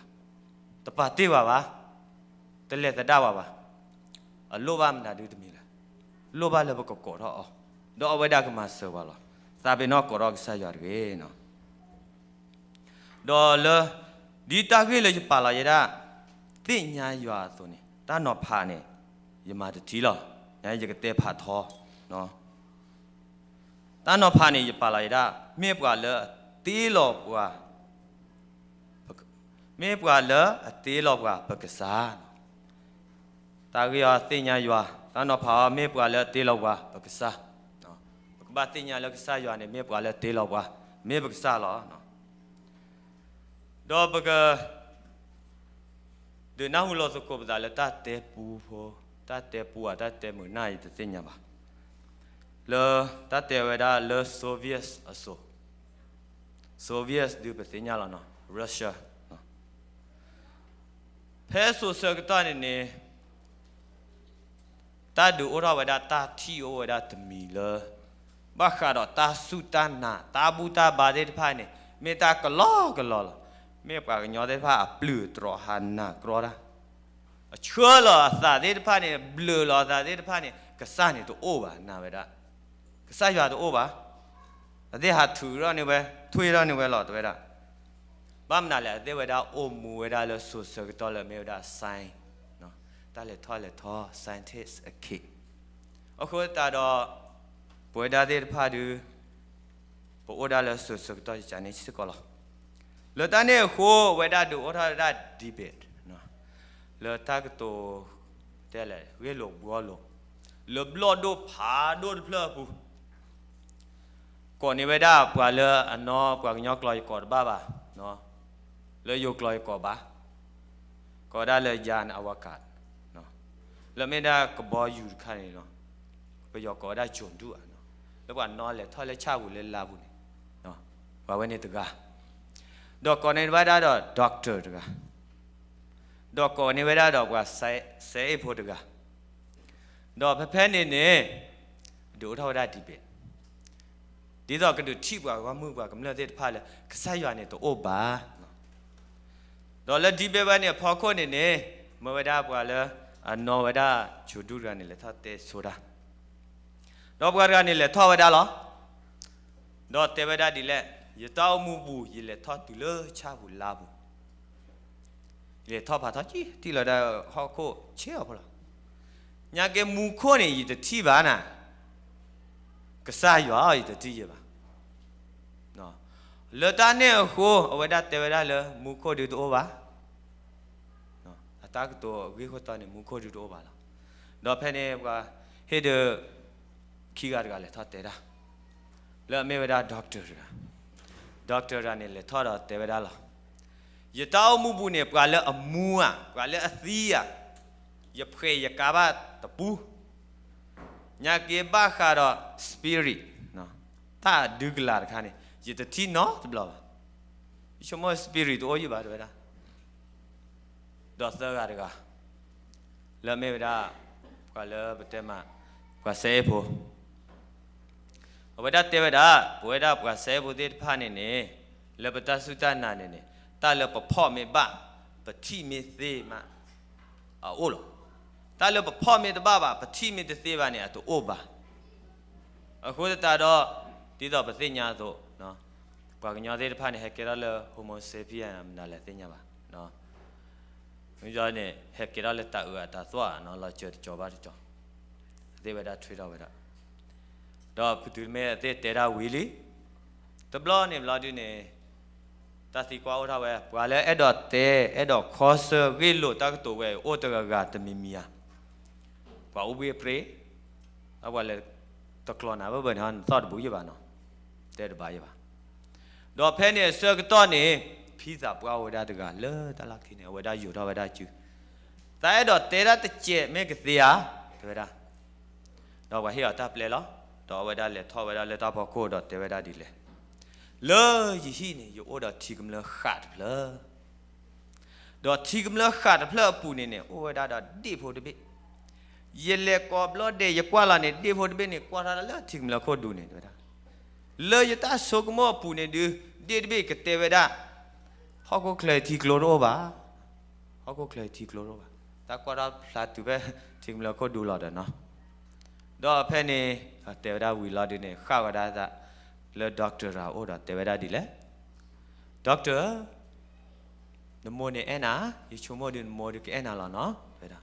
တပာ်တ့ၢ်ပှၤဘၣ်, တလဲၤသဒၣ်ပှၤဘၣ်, အလိၣ်ဘၣ်မနုၤဒုတမံၤလဲၣ်, လိၣ်ဘၣ်လၢပကကိးထီၣ်အီၤ, ဒီးအဝဲဒၣ်ကမၤစၢၤပှၤလီၤ. သးပ့ၤနီၣ်ကိးထီၣ်ကစၢ်ယွၤတဂ့ၤနီၤ. ဒီးလၢ ဒ်တၢ်ဂ့ၢ်လၢယပာ်လီၤယဲဒၣ် သ့ၣ်ညါယွၤအသိးန့ၣ် တၢ်နီၤဖးန့ၣ် ယမၤတထံၣ်လီၤ. ယကတဲဖးထီ, တၢ်နီၤဖးန့ၣ် ယပာ်လီၤယဲဒၣ် မ့ၢ်ပှၤလၢအတ့လီၤပှၤ, မ့ၢ်ပှၤလၢအတ့လီၤပှၤပကစၢ် တၢ်ဂ့ၢ်အီၤသ့ၣ်ညါယွၤ, တၢ်နီၤဖးအီၤ မ့ၢ်ပှၤလၢအတ့လီၤပှၤပကစၢ်. ပကဘၣ်သ့ၣ်ညါလၢကစၢ်ယွၤန့ၣ် မ့ၢ်ပှၤလၢအတ့လီၤပှၤ, မ့ၢ်ပကစၢ်လီၤ. ဒီးပက ဒုးနၢ်ဟူလိာ်သကိးပသးလၢတၢ်တဲပူဖိ, တၢ်တဲပူဧါ တၢ်တဲမုာ်နၢ် ယတသ့ၣ်ညါဘၣ်. လၢတၢ်တဲဝဲဒၣ်လၢ Soviet အစိၤ, Soviet ဒုးပသ့ၣ်ညါလီၤနီၤ, Russia. ဖဲစိၤဆၢကတီၢ်န့ၣ်န့ၣ် တၢ်ဒုးအိၣ်ထီၣ်ဝဲဒၣ်တၢ်ထံၣ်အိၣ်ဝဲဒၣ်တမံၤလၢ ဘၣ်ဃးဒီးတၢ်စူၢ်တၢ်နာ် တၢ်ဘူၣ်တၢ်ဘါသ့ၣ်တဖၣ်န့ၣ် မ့ၢ်တၢ်ကလီကလီလီၤ. မ့ၢ်ပှၤကညီသ့ၣ်တဖၣ်အပျုၢ်တြီၤဟးနာ်ကြီတၢ်, အဆှၢလီၤအသးသ့ၣ်တဖၣ်န့ၣ် ဘျုးလီၤအသးသ့ၣ်တဖၣ်န့ၣ် ကစၢ်န့ၣ်တအိၣ်ဘၣ် နာ်ဝဲဒၣ်, ကစၢ်ယွၤတအိၣ်ဘၣ်, အသ့ၣ်ဟးထုးထီၣ်န့ၢ်ဝဲ ထွံထီၣ်န့ၢ်ဝဲလီၤ တဲဝဲဒၣ်. ဘၣ်မနုၤလဲၣ် အသ့ၣ်ဝဲဒၣ်အိၣ်မူဝဲဒၣ်လၢစိၤဆၢကတီၢ်လၢမ့ၢ်ဝဲဒၣ် science တၢ်လဲၤထီၣ်လဲၤထီ scientist အခ့, အဃိသတးဒီး ပဝဲဒၣ်သ့ၣ်တဖၣ်ဒုး ပအိၣ်ဒၣ်လၢစိၤဆၢကတီၢ်ယကန့ၣ်စ့ၢ်ကီးလီၤ. လၢတၢ်န့ၣ်အဃိ အဝဲဒၣ်ဒုးအိၣ်ထီၣ်ဝဲဒၣ် debate လၢတၢ်ကတိၤ တဲလဲၣ် ဂ့ၢ်လိာ်ဘှီလိာ် လၢဘျီၣ်ဒိၣ်ဖးဒိၣ်တဖျၢၣ်အပူၤ ကိးန့ၢ်ဝဲဒၣ်ပှၤလၢအနီၢ်ပှၤကညီကျိာ်ယကိးတဘၣ်ဘၣ်, လၢယိၤကျိာ်ယကိးဘၣ်, ကိးဝဲဒၣ်လၢ Jan Awakat, လၢမ့ၢ်ဒၣ်ကဘီယူၤတခါန့ၣ်လီၤ. ပယီၤကိးဝဲဒၣ် ကၠိၤဒူၣ်ဧါ, လၢပှၤနီၢ်လဲၤထီၣ်လၢဆၣ်ပူၤလၢလါပူၤန့ၣ်, ပှၤဝဲန့ၣ်တဂၤ, ဒီးကိးန့ၢ်ဝဲဒၣ်ဒီး doctor တဂၤ, ဒီးကိးန့ၢ်ဝဲဒၣ်ဒီးပှၤစဲအ့ၣ်ဖိတဂၤ, ဒီးဖဲဖဲန့ၣ်န့ၣ် ဒုးအိၣ်ထီၣ်ဝဲဒၣ် debate ဒ်သိးကဒုးထံၣ်ပှၤဂီၢ်မုၢ်ပှၤကမျၢၢ်သ့ၣ်တဖၣ်လၢ ကစၢ်ယွၤန့ၣ်တအိၣ်ဘၣ်. ဒီးလၢ debate ဝဲန့ၣ်အဖီခိၣ်န့ၣ်န့ၣ် မၢဝဲဒၣ်ပှၤလၢအနီၢ်ဝဲဒၣ် ကၠိၤဒူၣ်တဂၤန့ၣ် လဲၤထီၣ်တဲဆိတၢ်, ဒီးပှၤတဂၤန့ၣ်လဲၤထီၣ်ဝဲဒၣ်လီၤ. ဒီးတဲဝဲဒၣ်ဒ်လဲၣ်, ယတၢ်အိၣ်မူပူၤ ယလဲၤထီၣ်တုၤလၢဆၣ်ပူၤလါပူၤ ယလဲၤထီၣ်ဖးထီၣ်ကံ ထံၣ်လီၤဒၣ်ဟီၣ်ခိၣ်ဆ့အီၤဖိလီၤ. ညါက့မူခိၣ်န့ၣ် ယတထံၣ်ဘၣ်နၤ, ကစၢ်ယွၤအီၤ ယတထံၣ်ယဲဘၣ်. လၢတၢ်န့ၣ်အဃိ အဝဲဒၣ်တဲဝဲဒၣ်လၢမူခိၣ်ဒုးတအိၣ်ဘၣ်. အတၢ်ကတိၤအဂ့ၢ်ခိၣ်တီန့ၣ် မူခိၣ်ဒုးတအိၣ်ဘၣ်လီၤ. ဒီးဖဲန့ၣ်ပှၤဟ့ၣ်ဒုး ခံဂၤတဂၤလဲၤထီၣ်တဲဒၣ် လၢအမ့ၢ်ဝဲဒၣ် doctor တဂၤ, doctor တဂၤန့ၣ် လဲၤထီၣ်ဒီးတဲဝဲဒၣ်လီၤ. ယတၢ်အိၣ်မူပူၤန့ၣ် ပှၤလၢအမူဧါ, ပှၤလၢအသံဧါ, ယဖှဲးယကါဘၣ်တပူၤ, ညါက့ဘၣ်ဃးဒီး spirit တၢ်အဒုကလၤတခါန့ၣ် ယတထံၣ်နီတဘျီဘၣ်. ယဆိကမိၣ် spirit တအိၣ်ယံာ်ဘၣ် တဲဝဲဒၣ်. ဒီးသၢဂၤတဂၤ လၢအမ့ၢ်ဝဲဒၣ် ပှၤလၢပတဲမး ပှၤစဲအ့ၣ်ဖိ, အဝဲဒၣ်တဲဝဲဒၣ် ပဝဲဒၣ်ပှၤစဲအ့ၣ်ဖိသ့ၣ်တဖၣ်န့ၣ်န့ၣ် လၢပတၢ်စူၢ်တၢ်နာ်န့ၣ်န့ၣ် တၢ်လၢပဖီၣ်မ့ၢ်ဘၣ် ပထံၣ်မ့ၢ်သ့မး အအိၣ်လီၤ. တၢ်လၢပဖီၣ်မ့ၢ်တဘၣ်ဘၣ် ပထံၣ်မ့ၢ်တသ့ဘၣ်န့ၣ် အတအိၣ်ဘၣ်. အဃိသတးဒီး ဒ်သိးပသ့ၣ်ညါအသိး ပှၤကညီသ့ၣ်တဖၣ်န့ၣ် ဟဲကဲထီၣ်လၢ Homo sapien မနုၤလဲၣ်သ့ၣ်ညါဘၣ်. မ့ၢ်န့ၣ် ဟဲကဲထီၣ်လၢတၢ်အုးအတၢ်သွၣ်နီၤ လီၤစၢၤတကီၤဘၣ်တကီၤ, အသ့ၣ်ဝဲဒၣ်ထွဲထီၣ်ဝဲဒၣ်. ဒီးဖုတုၤမ့ၢ်အသ့ၣ်တဲဒၣ်ဝံၤလံ တဘျီန့ၣ်ဘျီဒုန့ၣ် တၢ်သံကွၢ်အိၣ်ထီၣ်ဝဲ ပှၤလၢအဲၣ်ဒိးတဲ အဲၣ်ဒိးခီဆၢဂ့ၢ်လိာ်တၢ်ကတိၤဝဲ အိၣ်တဂၤဂၤတမံၤမံၤဧါ. ပှၤအိၣ်ဘှံးအပြ့, အပှၤလဲၤတကျိးနၤဘၣ်ဘၣ်န့ၣ် နသီၣ်တဘူးယဲၢ်ဘၣ်နီၤ, တဲတဘၣ်ယဲၢ်ဘၣ်. ဒီးဖဲန့ၣ်အဆၢကတီၢ်န့ၣ် ဖံသးပှၢ်အိၣ်ဝဲဒၣ်တဂၤလၢတၢ်လီၢ်ခံန့ၣ် အဝဲဒၣ်ယိၤထီၣ်ဝဲဒၣ်စု သးအဲၣ်ဒိးတဲဒၣ်တစဲးမ့ၢ်ကသ့ဧါ တဲဝဲဒၣ်. ဒီးပှၤဟ့ၣ်အီၤတၢ်ပျဲလီၤ. ဒီးအဝဲဒၣ်လဲၤထီၣ်ဝဲဒၣ်လၢတၢ်ဖီခိၣ်ဒီးတဲဝဲဒၣ်ဒ်လဲၣ်, လၢယဟံၣ်န့ၣ် ယအိၣ်ဒီးထံကမျၢၢ်ဃာ်တဖျၢၣ်, ဒီးထံကမျၢၢ်ဃာ်တဖျၢၣ်အပူၤန့ၣ်န့ၣ် အိၣ်ဝဲဒၣ်ဒီးဒ့ၣ်ဖိတဘ့ၣ်. ယလဲၤကိးဘျီဒဲး ယကွၢ်လီၤန့ၣ် ဒ့ၣ်ဖိတဘ့ၣ်န့ၣ် ကွၢ်ထီၣ်လၢထံကမျၢၢ်ခိၣ်ဒူန့ၣ် တဲဝဲဒၣ်. လၢယတၢ်ဆိကမိၣ်အပူၤန့ၣ်ဒုး ဒ့ၣ်တဘ့ၣ်ကတဲဝဲဒၣ်, ဟီၣ်ခိၣ်ချၢထံကျိတအိၣ်ဘၣ်, ဟီၣ်ခိၣ်ချၢထံကျိတအိၣ်ဘၣ်. တၢ်ကွၢ်ထီၣ်ဖျါတုၤဖဲထံကမျၢၢ်ခိၣ်ဒူလီၤဒီးနီၤ. ဒီးဖဲန့ၣ် တဲဝဲဒၣ်ဝံၤလီၤဒုန့ၣ် ဃၣ်ဝဲဒၣ်သးလၢ doctor တဂၤအိၣ်ဒီးတဲဝဲဒၣ်ဒ်လဲၣ်, doctor နမိၢ်န့ၣ်အဲၣ်နၤ, ယဆိကမိၣ်ဒုးနမိၢ်ဒုးကအဲၣ်နၤလီၤနီၤ တဲ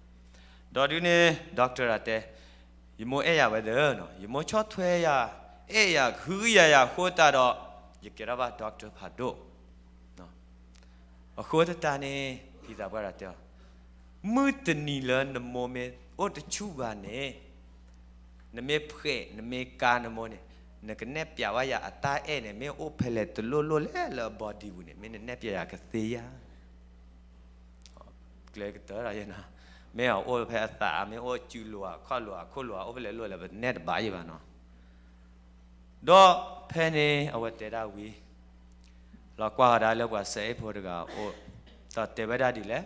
ဝဲဒၣ်. ဒီးဒုန့ၣ် doctor တဂၤတဲ, ယမိၢ်အဲၣ်ယၤဝဲသ့နီၤ, ယမိၢ်ဆီၣ်ထွဲယၤ, အဲၣ်ယၤ ကဟုကယာ်ယၤအဃိသတးဒီး ယကဲထီၣ်ဘၣ် doctor ဖးဒိၣ်. အဃိသတးန့ၣ် ဖံသးပှၢ်တဂၤတဲအီၤ, မုၢ်တနံၤလၢနမိၢ်မ့ၢ်အိၣ်တဆူၣ်ဘၣ်န့ၣ်, နမ့ၢ်ဖှဲး နမ့ၢ်ကါနမိၢ်န့ၣ်, နကနဲၣ်ပျးဝဲယၤအတၢ်အဲၣ်န့ၣ် မ့ၢ်အိၣ်ဖဲလဲၣ်တလိၣ်လိၣ်လဲၣ်လၢအ body ပူၤန့ၣ် မ့ၢ်နနဲၣ်ပျးယၤကသ့ဧါ. ကျဲကတၢၢ်ဒီးယဲနီၤ, မ့ၢ်အအိၣ်ဖဲအသး မ့ၢ်အိၣ်စုလိၤဧါ ခီၣ်လိၤဧါ ခိၣ်လိၤဧါ အိၣ်ဖဲလဲၣ်လိၣ်လဲၣ် ပနဲၣ်တဘၣ်ယဲဘၣ်နီၤ. ဒီးဖဲန့ၣ်အဝဲတဲဒၣ်ဝံၤ လီၤကွၢ်ဃီၤဒၣ်လၢပှၤစဲအ့ၣ်ဖိတဂၤအအိၣ်, ဒီးတဲဝဲဒၣ်ဒ်လဲၣ်,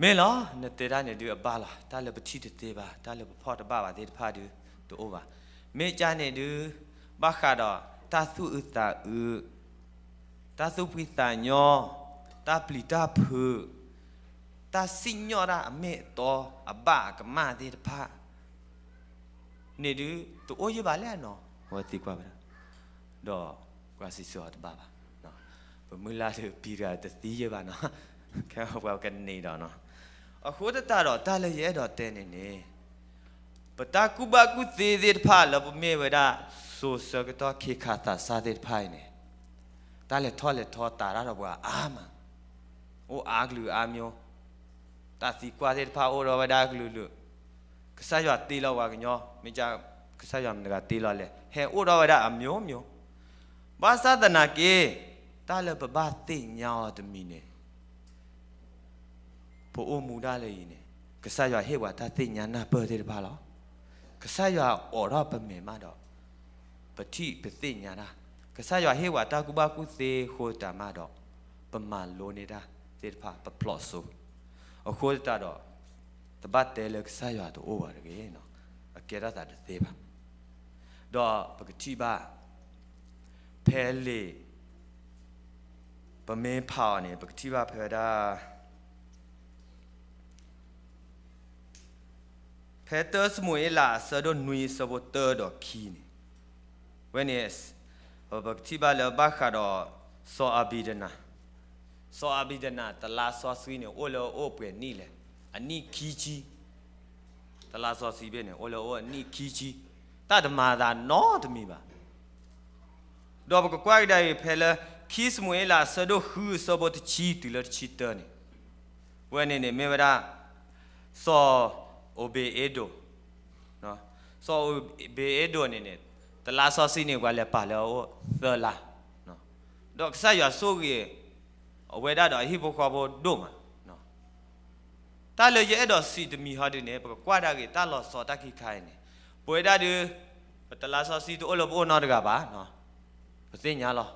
မ့ၢ်လီၤ, နတဲဒၣ်န့ၣ်ဒုးအဘၣ်လီၤ. တၢ်လၢပထံၣ်တသ့ဘၣ်, တၢ်လၢပဖီၣ်တဘၣ်ဘၣ်သ့ၣ်တဖၣ်ဒုး တအိၣ်ဘၣ်. မ့ၢ်ကၢ်န့ၣ်ဒုး ဘၣ်ဃးဒီးတၢ်သူၣ်အုးသးအုး, တၢ်သူၣ်ဖှံသးညီ, တၢ်ပျံၤတၢ်ဖုး, တၢ်စံၣ်ညီၣ်တၢ်အမ့ၢ်အတီ အဘၣ်အကမၣ်သ့ၣ်တဖၣ် န့ၣ်ဒုး တအိၣ်ယဲဘၣ်လဲၣ်နီၤ. အဝဲသံကွၢ်ဝဲဒၣ်, ဒီးပှၤစံးဆၢအီၤတဘၣ်ဘၣ်. ပမုၢ်လၢ်ဒုးပံၤတဂၤတသံယဲဘၣ်နီၤ, ခဲပှၤကန့ၢ်ဒီးနီၤ. အဃိသတးဒီးတၢ်လၢယအဲၣ်ဒိးတဲန့ၣ်န့ၣ်, ပတၢ်ကူၣ်ဘၣ်ကူၣ်သ့သ့ၣ်တဖၣ်လၢပမ့ၢ်ဝဲဒၣ် စိၤဆၢကတီၢ်ခ့ခါသးစၢ်သ့ၣ်တဖၣ်အံၤန့ၣ်, တၢ်လဲၤထီၣ်လဲၤထီသးတၢ်ဒီးပှၤအါမး, အိၣ်အါကလုာ်အါမျိုး, တၢ်သံကွၢ်သ့ၣ်တဖၣ်အိၣ်ဒီးဝဲဒၣ်ကလုာ်ကလုာ်, ကစၢ်ယွၤတ့လီၤပှၤကညီ, မ့ၢ်ကစၢ်ယွၤမတၤတဂၤတ့လီၤလဲၣ်, ဟဲအိၣ်ဒီးဝဲဒၣ်အမျိုးမျိုး, ဘၣ်ဆၣ်သနာ်က့ တၢ်လၢပဘၣ်သ့ၣ်ညါအီၤတမံၤန့ၣ် ပအိၣ်မူဒၣ်လၢအံၤန့ၣ်, ကစၢ်ယွၤဟ့ၣ်ပှၤတၢ်သ့ၣ်ညါနၢ်ပၢၢ်သ့ၣ်တဖၣ်လီၤ. ကစၢ်ယွၤအိးထီၣ်ပမဲာ်မးဒီး, ပထံၣ်ပသ့ၣ်ညါတၢ်, ကစၢ်ယွၤဟ့ၣ်ပှၤတၢ်ကူၣ်ဘၣ်ကူၣ်သ့အဃိသတးမးဒီး, ပမၤလိန့ၢ်တၢ်သ့ၣ်တဖၣ် ပဖျိးစိ, အဃိသတးဒီး, တဘၣ်တဲလၢကစၢ်ယွၤတအိၣ်ဘၣ်တဂ့ၤ, အကဲထီၣ်သးတသ့ဘၣ်. ဒီးပကထံၣ်ဘၣ် ဖဲလံာ် ပမ့ၢ်ဖးအီၤန့ၣ် ပကထံၣ်ဘၣ်ဖဲဝဲဒၣ် ဖဲတၢစမူၤအ့လး အဆၢဒိၣ်နွံအဆၢဖိတၢဒီးခံန့ၣ်, ဝဲန့ၣ် ပကထံၣ်ဘၣ်လၢဘၣ်ဃးဒီး စီၤအဘံဒနၤ, စီၤအဘံဒနၤ တလါစီဆှံန့ၣ် အိၣ်လၢအအိၣ်ပှဲၤနံၣ်လဲၣ်, အနံၣ်ခံဆံ, တလါစီဆှံဘ့ၣ်န့ၣ် အိၣ်လၢအအိၣ်အနံၣ်ခံဆံ, တၢ်တမၤသးနီတမံၤဘၣ်. ဒီးပကကွၢ်ကဒါအံၤဖဲလၢ ခံစမူၤအ့လး အဆၢဒိၣ်ဃုအဆၢဖိတဆံတုၤလၢတဆံတၢန့ၣ်, ဝဲန့ၣ်န့ၣ်မ့ၢ်ဝဲဒၣ် စီၤအိဘ့းအ့ဒိၣ်, စီၤအိဘ့းအ့ဒိၣ်န့ၣ်န့ၣ် တလါစီဆှံန့ၣ် ပှၤလဲၤပာ်လၢအအိၣ်သၢလါ, ဒီးကစၢ်ယွၤဆိၣ်ဂ့ၤ အဝဲဒၣ်ဒီးအဟံၣ်ဖိဃီဖိဒိၣ်မး. တၢ်လၢယအဲၣ်ဒိးစံးတမံၤဟီဒုန့ၣ် ပကကွၢ်ဒၣ်ဂ့ၤတၢ်လီၤဆီတၢ်ခံခါအံၤန့ၣ်, ပဝဲဒၣ်ဒုး ပတလါစီဆှံတအိၣ်လၢပအိၣ်နီတဂၤဘၣ်, ပသ့ၣ်ညါလီၤ.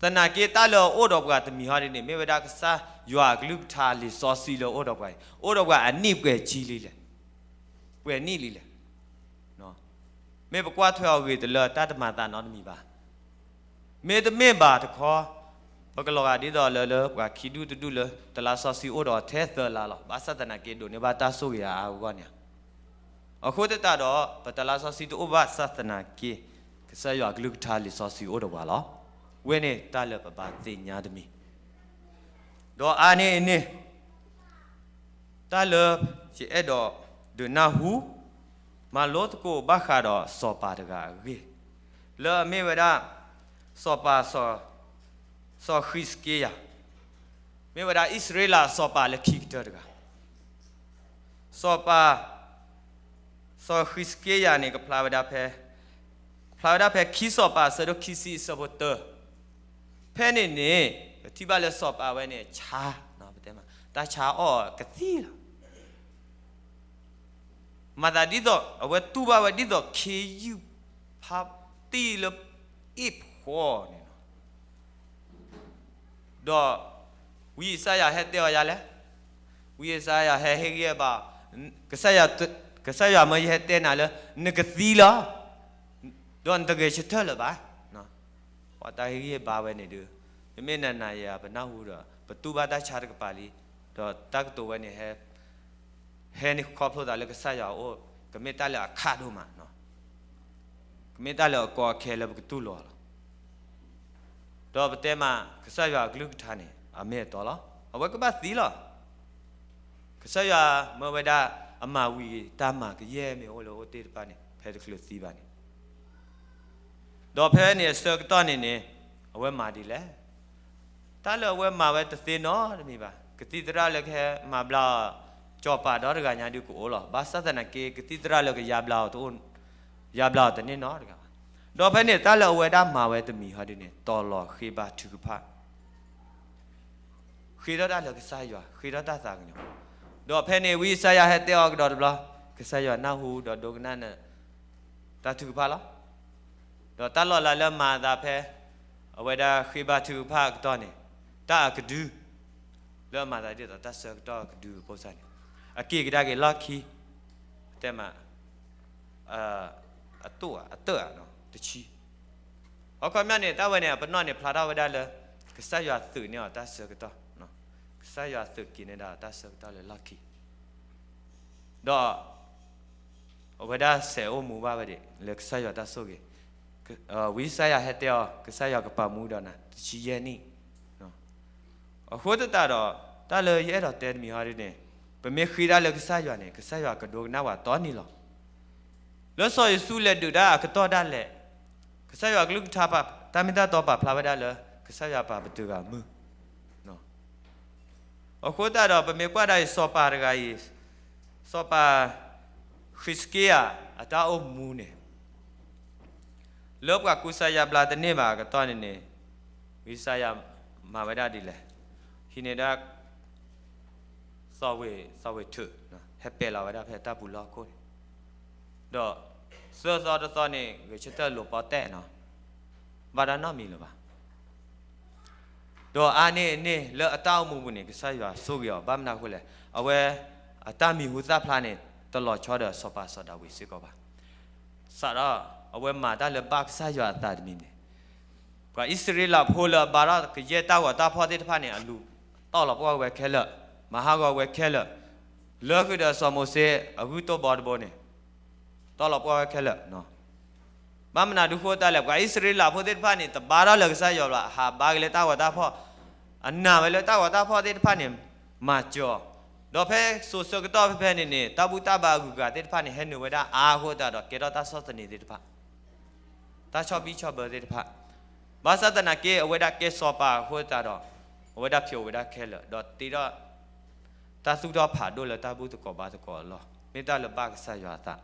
သနာ်က့တၢ်လၢအအိၣ်ဒီးပှၤတမံၤဟီဒုန့ၣ် မ့ၢ်ဝဲဒၣ်ကစၢ်ယွၤအကလုၢ်ကထါလံာ်စီဆှံလၢအအိၣ်ဒီးပှၤအံၤ, အိၣ်ဒီးပှၤအနံၣ်ပှဲၤဆံလံလဲၣ်, ပှဲၤနံၣ်လံလဲၣ်. မ့ၢ်ပကွၢ်ထွဲအီၤဂ့ၤတလၢတၢ်တမၤသးနီတမံၤဘၣ်. မ့တမ့ၢ်ဘၣ်တခီ, ပကလီၤဂာ်ဒ်သိးလၢ လၢပှၤခံဒူၣ်တဒူၣ်လၢ တလါစီဆှံအိၣ်ဒီးထဲသၢလါလီၤ. ဘၣ်ဆၣ်သနာ်က့ဒိးန့ၢ်ဘၣ်တၢ်ဆိၣ်ဂ့ၤအါအါဂီၢ်ဂီၢ်န့ၣ်, အဃိသတးဒီး ပတလါစီဆှံတအိၣ်ဘၣ်ဆၣ်သနာ်က့ ကစၢ်ယွၤအကလုၢ်ကထါလံာ်စီဆှံအိၣ်ဒီးပှၤလီၤ. ဝဲန့ၣ်တၢ်လၢပဘၣ်သ့ၣ်ညါတမံၤ ဒီးအါန့ၢ်အန့ၣ် တၢ်လၢယအဲၣ်ဒိးဒုးနၢ်ဟူ မၤလိသကိးဘၣ်ဃးဒီးစီၤပၤတဂၤအဂ့ၢ်, လၢအမ့ၢ်ဝဲဒၣ် စီၤပၤ စီၤဃံးစက့ယၤ, မ့ၢ်ဝဲဒၣ်အံၣ်စရ့လးအစီၤပၤလၢခံကတၢၢ်တဂၤ, စီၤပၤ စီၤဃံးစက့ယၤန့ၣ် ကဖျါဝဲဒၣ်ဖဲ ကဖျါဝဲဒၣ်ဖဲခံစီၤပၤအဆၢဒိၣ်ခံဆံအဆၢဖိတၢ, ဖဲန့ၣ်န့ၣ် ပထံၣ်ဘၣ်လၢစီၤပၤဝဲန့ၣ် ဆါ, ပတဲမး တၢ်ဆါအီၣ်ကသံလီၤ. မၤသးဒ်သိး အဝဲတူၢ်ဘၣ်ဝဲဒ်သိးခ့ယုၢ်ဖးတံၢ်လၢအ့ၣ်ဖှီၣ်န့ၣ်လီၤ. ဒီး ဝံယၡါယၤဟဲတဲအီၤယၤလဲၣ်, ဝံယၡါယၤဟဲဟ့ၣ်ဂံၢ်ဟ့ၣ်ဘါ, ကစၢ်ယွၤမၢယဟဲတဲနၤလၢ နကသံလီၤ, ဒီးနတဂဲၤဆၢထၢၣ်လၢၤဘၣ်. ပှၤတၢ်ဟ့ၣ်ဂံၢ်ဟ့ၣ်ဘါဝဲန့ၣ်ဒုး ပမ့ၢ်နၤနၤယၤယၤ ပနၢ်ဟူဒီး ပတူၢ်ဘၣ်တၢ်ဆါတကပၤလံ, ဒီးတၢ်ကတိၤဝဲန့ၣ် ဟဲန့ၣ်ခီဖျိသးလၢကစၢ်ယွၤအအိၣ် ကမ့ၢ်တၢ်လၢအခးဒိၣ်မး, ကမ့ၢ်တၢ်လၢအကီအခဲလၢပကတူၢ်လိာ်အီၤလီၤ. ဒီးပတဲမး ကစၢ်ယွၤအကလုၢ်ကထါန့ၣ် အမ့ၢ်အတီလီၤ. အဝဲကဘၣ်သံလီၤ. ကစၢ်ယွၤမၢဝဲဒၣ်အမၤဝံၤတၢ်မၤကယဲၢ်မ့ၢ်အိၣ်လၢအအိၣ်တ့ၢ်တဖၣ်န့ၣ် ဖဲတချုးသံဘၣ်န့ၣ် ဒီးဖဲန့ၣ်အဆၢကတီၢ်န့ၣ်န့ၣ် အဝဲမၤဒ်လဲၣ်. တၢ်လၢအဝဲမၤဝဲတသ့နီတမံၤဘၣ်. ကသံၣ်သရၣ်လၢကဟဲမၤဘျါအီၤ စီၤပၤဒီတဂၤညါဒုးကအိၣ်လီၤ. ဘၣ်ဆၣ်သနာ်က့ ကသံၣ်သရၣ်လၢကယါဘျါအီၤတအိၣ်, ယါဘျါအီၤတန့ၢ်နီတဂၤဘၣ်. ဒီးဖဲန့ၣ်တၢ်လၢအဝဲဒၣ်မၤဝဲတမံၤဟီဒ်န့ၣ် တီၤလီၤဃ့ဘါထုကဖၣ် ဃ့ထီၣ်တၢ်လၢကစၢ်ယွၤ, ဃ့ထီၣ်တၢ်သးကညီၤ. ဒီးဖဲန့ၣ်ဝံယၡါယၤဟဲတဲအီၤကဒီးတဘျီ, ကစၢ်ယွၤနၢ်ဟူဒီးဒိကနၣ်နတၢ်ထုကဖၣ်လီၤ. ဒီးတၢ်လီၤလးလၢမၤအသးဖဲ အဝဲဒၣ်ဃ့ဘါထုကဖၣ်အကတီၢ်န့ၣ်, တၢ်အကဒု လၢအမၤသးဒ်သိးတၢ်ဆၢကတီၢ်အကဒုအဖိစၢ်န့ၣ်, အက့ၤကဒါက့ၤလီၢ်ခံ, တဲမး အတိၢ်အတၢၢ်ဧါ, တဆံ. အခီပညီန့ၣ် တၢ်ဝဲန့ၣ် အပနီၣ်န့ၣ် ဖျါထီၣ်ဝဲဒၣ်လၢ ကစၢ်ယွၤသုးန့ၢ်အီၤတၢ်ဆၢကတီၢ်, ကစၢ်ယွၤသုးက့ၤန့ၢ်ဒၣ်တၢ်ဆၢကတီၢ်လၢလီၢ်ခံ, ဒီး အဝဲဒၣ်စဲးအိၣ်မူဘၣ်ဝဲဒၣ် လၢကစၢ်ယွၤတၢ်ဆိၣ်ဂ့ၤ, ဝံယၡါယၤဟဲတဲအီၤ, ကစၢ်ယွၤကပာ်မူဒီးနၤ တဆံယဲၢ်နံၣ်. အဃိသတးဒီး တၢ်လၢယအဲၣ်ဒိးတဲတမံၤဟီဒ်န့ၣ်, ပမ့ၢ်ဃ့တၢ်လၢကစၢ်ယွၤန့ၣ် ကစၢ်ယွၤကဒိကနၣ်ပှၤတီနံၤလီၤ. လၢစီၤယိၤၡူလဲၤဒုးတၢ်အကတီၢ်ဒၣ်လဲာ်, ကစၢ်ယွၤကလုၢ်ကထါ တၢ်မ့ၢ်တၢ်တီပာ်ဖျါဝဲဒၣ်လၢ ကစၢ်ယွၤပာ်ပတုာ်ဂၤမုၢ် အဃိသတးဒီးပမ့ၢ်ကွၢ်ဒၣ်အံၤ စီၤပၤတဂၤအံၤ, စီၤပၤဃံးစက့ယၤ အတၢ်အိၣ်မူန့ၣ်, လၢပှၤကူစါယါဘျါတန့ၢ်ဘၣ်အကတီၢ်န့ၣ်န့ၣ်, ဝံယၡါယၤမၤဝဲဒၣ်ဒ်လဲၣ်, ဟံးန့ၢ်ဒၣ် သီဝ့ၤ, သီဝ့ၤထုး, ဟဲပဲာ်လီၤဝဲဒၣ်ဖဲတၢ်ပူၤလီၢ်ခိၣ်န့ၣ်, ဒီးသၢသီတသီန့ၣ် ဂဲၤဆၢထၢၣ်လိာ်ပီၣ်တဲာ်နီၤ, ဘၣ်တၢ်နီတမံၤလၢၤဘၣ်. ဒီးအါန့ၢ်န့ၢ်လၢအတၢ်အိၣ်မူပူၤန့ၣ် ကစၢ်ယွၤဆိၣ်ဂ့ၤအီၤ ဘၣ်မနုၤအဃိလဲၣ်, အဝဲအတၢ်မံၤဟူသၣ်ဖျါန့ၣ် တလီၤဆီဒီးစီၤပၤစီၤဒၤဝံးစ့ၢ်ကီးဘၣ်. စးထီၣ်အဝဲမၤတၢ်လၢဘၣ်ကစၢ်ယွၤအသးတမံၤန့ၣ်, ပှၤအံၣ်စရ့လးဖိလၢအဘါထီၣ်ကယဲၢ်တၢ်ဂီၤတၢ်ဖီၣ်သ့ၣ်တဖၣ်န့ၣ် အလူၤတီၢ်လီၤပှီၢ်ဝဲခဲလၢာ်, မၤဟးဂီၤဝဲခဲလၢာ်, လၢဃုာ်ဒီးစီၤမိၤၡ့အဂုၢ်တိၢ်ဘီတဘိန့ၣ် တီၢ်လီၤပှီၢ်ဝဲခဲလၢာ်. ဘၣ်မနုၤဒုးဃိသတးလဲၣ်, ပှၤအံၣ်စရ့လးဖိသ့ၣ်တဖၣ်န့ၣ် တဘါထီၣ်လၢကစၢ်ယွၤဘၣ်, ဟးဘါက့ၤလၢတၢ်ဂီၤတၢ်ဖီၣ်, အနာ်ဝဲလၢတၢ်ဂီၤတၢ်ဖီၣ်သ့ၣ်တဖၣ်န့ၣ် မၤစၢၤအီၤ, ဒီးဖဲစိၤဆၢကတီၢ်ဖဲဖဲန့ၣ်န့ၣ် တၢ်ဘူၣ်တၢ်ဘါအဂုၤအဂၤသ့ၣ်တဖၣ်န့ၣ် ဟဲနုာ်ဝဲဒၣ်အါအဃိသတးဒီး ကဲထီၣ်တၢ်ဆီၣ်သနံးသ့ၣ်တဖၣ် တၢ်ဆီၣ်ဘံၣ်ဆီၣ်ဘၢသ့ၣ်တဖၣ်, ဘၣ်ဆၣ်သနာ်က့ အဝဲဒၣ်ကဲစီၤပၤအဃိသတးဒီး အဝဲဒၣ်ဖျိးဝဲဒၣ်ခဲလၢာ် ဒီးတ့ထီၣ် တၢ်သူၣ်ထီၣ်ဖးဒိၣ်လၢတၢ်ဘူၣ်သကိးဘါသကိးအလီၢ် မ့ၢ်တၢ်လၢဘၣ်ကစၢ်ယွၤအသး,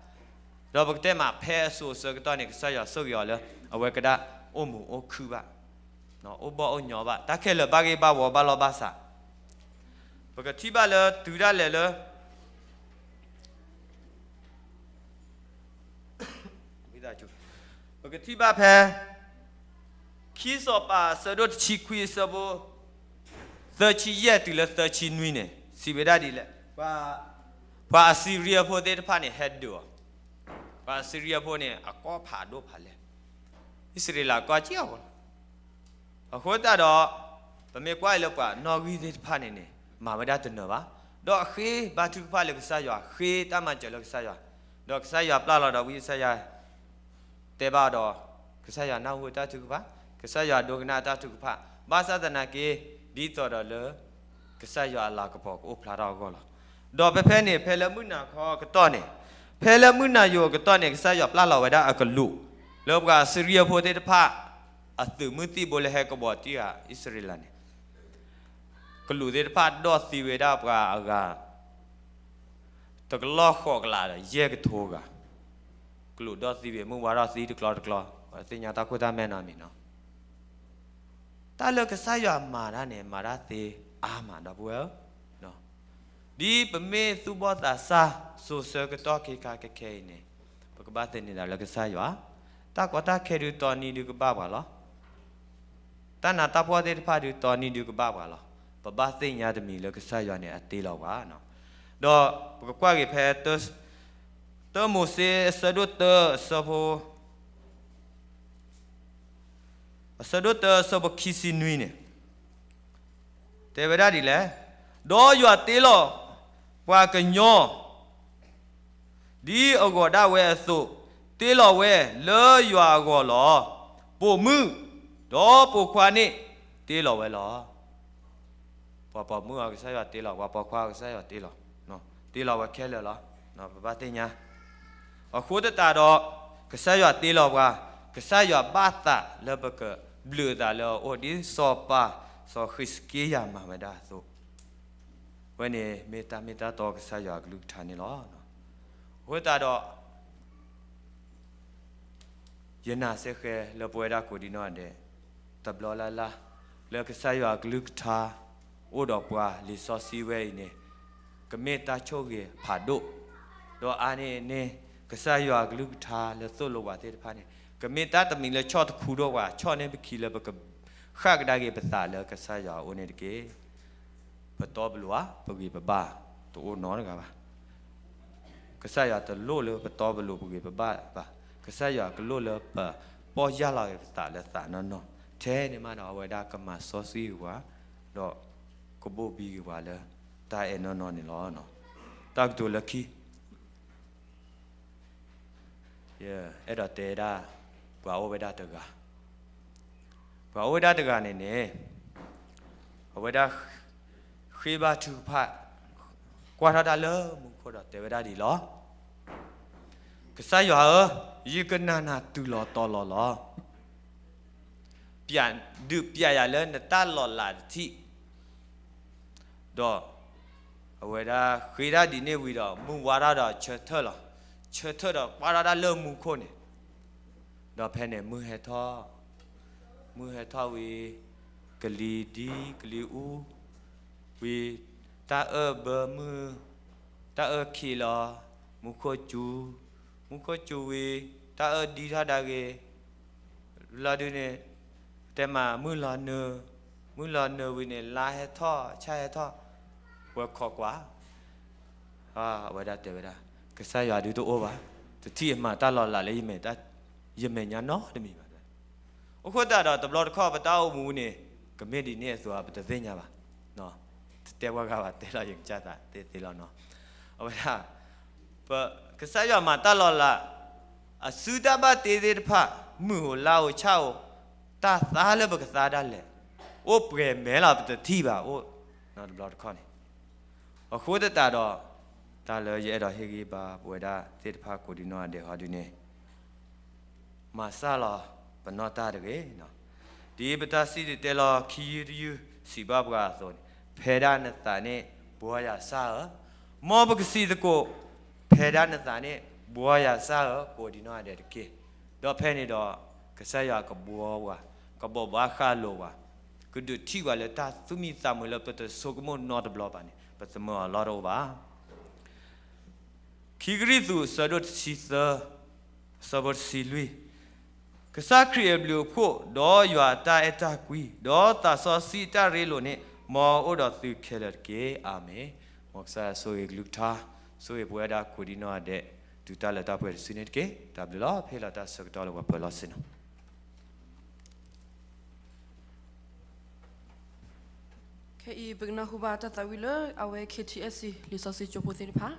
ဒီးပကတဲမးဖဲအစိၤအဆၢကတီၢ်န့ၣ် ကစၢ်ယွၤဆိၣ်ဂ့ၤအီၤလၢ အဝဲကဒၣ်အိၣ်မုာ်အိၣ်ခုၣ်ဘၣ်, အိၣ်ဘီၣ်အိၣ်ညီဘၣ်, တၢ်ခဲလၢာ်ဘၣ်ဂ့ၢ်ဘၣ်ဝီဘၣ်လီၢ်ဘၣ်စး, ပကထံၣ်ဘၣ်လၢတုၤဒၣ်လဲာ်လၢ ပကထံၣ်ဘၣ်ဖဲ ခံစီၤပၤ အဆၢဒိၣ်တဆံခွံ အဆၢဖိ သၢဆံယဲၢ်တုၤလၢသၢဆံနွံန့ၣ် စံးဝဲဒၣ်ဒ်လဲၣ်, ပှၤအစံရံဖိသ့ၣ်တဖၣ်န့ၣ် ဟဲဒုးအီၤ, ပှၤအစံရံဖိန့ၣ် အကီၢ်ဖးဒိၣ်ဖးလဲၢ်, အံၣ်စရ့လးကီၢ်ကံၣ်အီၤလီၤ. အဃိသတးဒီး ပမ့ၢ်ကွၢ်အံၤလၢပှၤနီၣ်ဂံၢ်သ့ၣ်တဖၣ်န့ၣ်န့ၣ် မၤဝဲဒၣ်တနၢၤဘၣ်, ဒီးဃ့ဘါထုကဖၣ်လၢကစၢ်ယွၤ, ဃ့တၢ်မၤစၢၤလၢကစၢ်ယွၤ, ဒီးကစၢ်ယွၤပျၢ်လီၤဒီးဝံယၡါယၤ တဲဘၣ်ဒီး ကစၢ်ယွၤနၢ်ဟူတၢ်ထုကဖၣ်, ကစၢ်ယွၤဒိကနၣ်တၢ်ထုကဖၣ်, ဘၣ်ဆၣ်သနာ်က့ ဒ်သိးဒီးလၢ ကစၢ်ယွၤအလၤကပီၤကအိၣ်ဖျါထီၣ်အဂီၢ်လီၤ. ဒီးဖဲဖဲန့ၣ် ဖဲလၢမုၢ်နၤခီအကတီၢ်န့ၣ်, ဖဲလၢမုၢ်နၤယိာ်အကတီၢ်န့ၣ် ကစၢ်ယွၤပျၢ်လီၤဝဲဒၣ်အကလူး လၢပှၤအစံရံဖိသ့ၣ်တဖၣ် အသုးမုၢ်သံၣ်ဘိလၢဟဲကဘီးတံၢ်ဃာ်အံၣ်စရ့လးန့ၣ် ကလူးသ့ၣ်တဖၣ်ဒီၣ်သံဝဲဒၣ်ပှၤအဂၤ တကလီၢ်ဃိးကလးဒီးယဲၢ်ကထိဂၤ, ကလူးဒီၣ်သံဝဲ မုၢ်ဝါထီၣ်သံတကျီတကျီ, ပှၤသ့ၣ်ညါတၢ်ခိၣ်တၢ်မဲနီတမံၤနီၤ. တၢ်လၢကစၢ်ယွၤမၤတၢ်န့ၣ် မၤတၢ်သ့အါမး ဒီပုၢ်ဝဲၢ်ဧၢ, ဒ်ပမ့ၢ်သူၣ်ဘီၣ်သးစၢ် စိၤဆၢကတီၢ်ခဲခါခဲခဲအံၤန့ၣ် ပကဘၣ်သန့ၤသးလၢကစၢ်ယွၤ, တၢ်ကီတၢ်ခဲဒုးတီနံၤဒုးကဘၣ်ပှၤလီၤ. တၢ်နးတၢ်ဖှီၣ်သ့ၣ်တဖၣ်ဒုးတီနံၤဒုးကဘၣ်ပှၤလီၤ. ပဘၣ်သ့ၣ်ညါတမံၤလၢကစၢ်ယွၤန့ၣ် အတ့လီၤပှၤ. ဒီးပကကွၢ်က့ၤဖဲ တၢမိၤၡ့အဆၢဒိၣ်တၢအဆၢဖိ အဆၢဒိၣ်တၢအဆၢဖိခံဆံနွံန့ၣ် တဲဝဲဒၣ်ဒ်လဲၣ်, ဒီးယွၤတ့လီၤပှၤကညီ ဒ်အဂီၤဒၣ်ဝဲအသိး, တ့လီၤဝဲလၢယွၤအဂီၢ်လီၤ. ပိာ်မုၣ်, ဒီးပိာ်ခွါန့ၣ် တ့လီၤဝဲလီၤ. ပှၤပိာ်မုၣ်အီၤ ကစၢ်ယွၤတ့လီၤ, ပှၤပိာ်ခွါအီၤကစၢ်ယွၤတ့လီၤ, တ့လီၤဝဲခဲလၢာ်လီၤ. ပဘၣ်သ့ၣ်ညါ အဃိသတးဒီး ကစၢ်ယွၤတ့လီၤပှၤ, ကစၢ်ယွၤဘၣ်သးလၢပကဘျုးအသးလၢအအိၣ် ဒ်စီၤပၤစီၤဃံးစက့ယၤမၤဝဲဒၣ်အသိး, ဝဲန့ၣ်မ့ၢ်တၢ်မ့ၢ်တၢ်တီကစၢ်ယွၤအကလုၢ်ကထါန့ၣ်လီၤ. အဃိသတးဒီး ပ ယနာ်စ့ၢ်ကီးလၢပဝဲဒၣ်ကိးဒံနီၢ်ဒဲး တဘျီလၢ်လၢ် လၢကစၢ်ယွၤအကလုၢ်ကထါ အိၣ်ဒီးပှၤလံာ်စီဆှံဝဲအံၤန့ၣ် ကမ့ၢ်တၢ်ဆိၣ်ဂ့ၤဖးဒိၣ်, ဒီးအါန့ၢ်န့ၣ် ကစၢ်ယွၤအကလုၢ်ကထါလၢသိၣ်လိပှၤသ့ၣ်တဖၣ်န့ၣ် ကမ့ၢ်တၢ်တမံၤလၢဆီၣ်တခူဒိၣ်ပှၤ ဆီၣ်န့ၢ်ပခံလၢပကဃၣ်ကဒါက့ၤပသးလၢကစၢ်ယွၤအအိၣ်န့ၣ်တက့ၢ်. ပတီပလိၤဧါ, ပဂံၢ်ပဘါ တအိၣ်နီတဂၤဘၣ်. ကစၢ်ယွၤတလိၣ်လၢပတီပလိၤပဂံၢ်ပဘါဘၣ်. ကစၢ်ယွၤကလိၣ်လၢပပီၢ်ယၢ်လီၤက့ၤပသးလၢသးနီၢ်နီၢ်, ထဲန့ၣ်မးဒီးအဝဲဒၣ်ကမၤစီဆှံက့ၤပှၤ, ဒီးကဘိၣ်ဘံက့ၤပှၤလၢတၢ်အဲၣ်နီၢ်နီၢ်န့ၣ်လီၤ. တၢ်ကတိၤလၢခံ ယအဲၣ်ဒိးတဲဒၣ် ပှၤအိၣ်ဝဲဒၣ်တဂၤ, ပှၤအိၣ်ဝဲဒၣ်တဂၤန့ၣ်န့ၣ် အဝဲဒၣ် ဃ့ဘါထုကဖၣ် ကွၢ်ထီၣ်တၢ်လၢမူခိၣ်ဒီးတဲဝဲဒၣ်ဒ်အံၤလီၤ. ကစၢ်ယွၤဧၢ, ယကနၢ်နၢ်တုၤလီၤတီၤလီၤလီၤ. ဒုးပျဲယၤလၢနတၢ်လီၤလးတထံၣ် ဒီးအဝဲဒၣ်ဃ့တၢ်ဒ်န့ၣ်ဝံၤဒီး မုၢ်ဝါထီၣ်ဒီးဆၢထၢၣ်လီၤ. ဆၢထၢၣ်ဒီးကွၢ်ထီၣ်တၢ်လၢမူခိၣ်န့ၣ်, ဒီးဖဲန့ၣ်မုၢ်ဟဲထီၣ်, မုၢ်ဟဲထီၣ်ဝံၤ ကလံၤဒံကလံၤအူ ဝံၤ တၢ်အၢၣ်ဘၢမုၢ်, တၢ်အၢၣ်ခံးလီၤ, မူခိၣ်စူၤ, မူခိၣ်စူၤဝံၤ တၢ်အၢၣ်ဒံထီၣ်ဒါဂ့ၤ လီၤဒုန့ၣ် တဲမးမုၢ်လီၤနုာ်, မုၢ်လီၤနုာ်ဝံၤန့ၣ် လါဟဲထီၣ် ဆၣ်ဟဲထီၣ်, ဝဲခိးကွၢ်, အဝဲဒၣ်တဲဝဲဒၣ် ကစၢ်ယွၤဒုတအိၣ်ဘၣ်, တထံၣ်အမၤတၢ်လီၤလးလၢ ယမဲာ်ညါနီတမံၤဘၣ်. အဃိသတးဒီးတဘျီတခီၣ်ပတၢ်အိၣ်မူန့ၣ် ကမ့ၢ်ဒ်န့ၣ်အသိး ပတသ့ၣ်ညါဘၣ်. တတဲပှၤဂၤဘၣ် တဲလီၤယကစၢ်သးသ့သ့လီၤနီၤ. အဝဲဒၣ် ပ ကစၢ်ယွၤမၤတၢ်လီၤလး အစုတၢ်ဘၣ်တ့သ့ၣ်တဖၣ် မုၢ်ဧိၤလါဧိၤဆၣ်ဧိၤ တၢ်သါလၢပကသါဒၣ်လဲာ် အိၣ်ပှဲၤမဲာ်လီၤ ပတထံၣ်ဘၣ်အိၣ် တဘျီတခီၣ်န့ၣ်. အဃိသတးဒီး တၢ်လၢယအဲၣ်ဒိးဟ့ၣ်ဂံၢ်ဘါပဝဲဒၣ်သ့ၣ်တဖၣ်ကိးဒံနီၢ်ဂၤဒဲးဟီဒုန့ၣ် မၤစၢ်လီၤပနီၢ်တၢ်တဂ့ၤ. ဒ်ပတၢ်စံၣ်တဲၤတဲလီၤခံယုၢ်တယုၢ်စံးဘၣ်ပှၤအသိးန့ၣ် ဖဲဒၣ်နသးန့ၣ် ဘှီယၤစၢ်ဧၢ, မ်ပကစံးသကိး ဖဲဒၣ်နသးန့ၣ် ဘှီယၤစၢ်ဧၢ ကိးဒံနီၢ်ဂၤဒဲးတက့ၢ်. ဒီးဖဲန့ၣ်ဒီး ကစၢ်ယွၤကဘှီပှၤ, ကဘိးဘၣ်ဃးလိာ်ပှၤ, ကဒုးထံၣ်ပှၤလၢတၢ်သူၣ်မံသးမုာ်လၢပတဆိကမိၣ်နီတဘျီဘၣ်န့ၣ် ပသမၢအီၤလီၢ်တအိၣ်ဘၣ်. ခံကရံၣ်သူး အဆၢဒိၣ်တဆံသၢ အဆၢဖိတဆံလွံၢ်, ကစၢ်ခရံာ်အဘျုးအဖှိၣ်, ဒီးယွၤအတၢ်အဲၣ်တၢ်ကွံ, ဒီးသးစီဆှံအတၢ်ရ့လိာ်န့ၣ် မ်အအိၣ်ဒီးသုခဲလၢာ်တက့ၢ်. အၤမ့ၣ်. မ်ကစၢ်ယွၤဆိၣ်ဂ့ၤကလုၢ်ကထါ, ဆိၣ်ဂ့ၤပဝဲဒၣ်ကိးဒံနီၢ်ဂၤဒဲး တုၤတၢ်လၢတၢ်ပှဲၤတစုန့ၣ်တက့ၢ်. တၢ်ဘျုးလီၤ. ဖဲလီၤတၢ်ဆၢကတီၢ်လၢပှၤပၢၤလီၢ်ဆ့ၣ်နီၤ. ခဲအံၤ ပကနၢ်ဟူဘၣ်တၢ်သးဝံၣ်လၢအဝဲ K T S C လံာ်စီဆှံကၠိဖိသ့ၣ်တဖၣ်.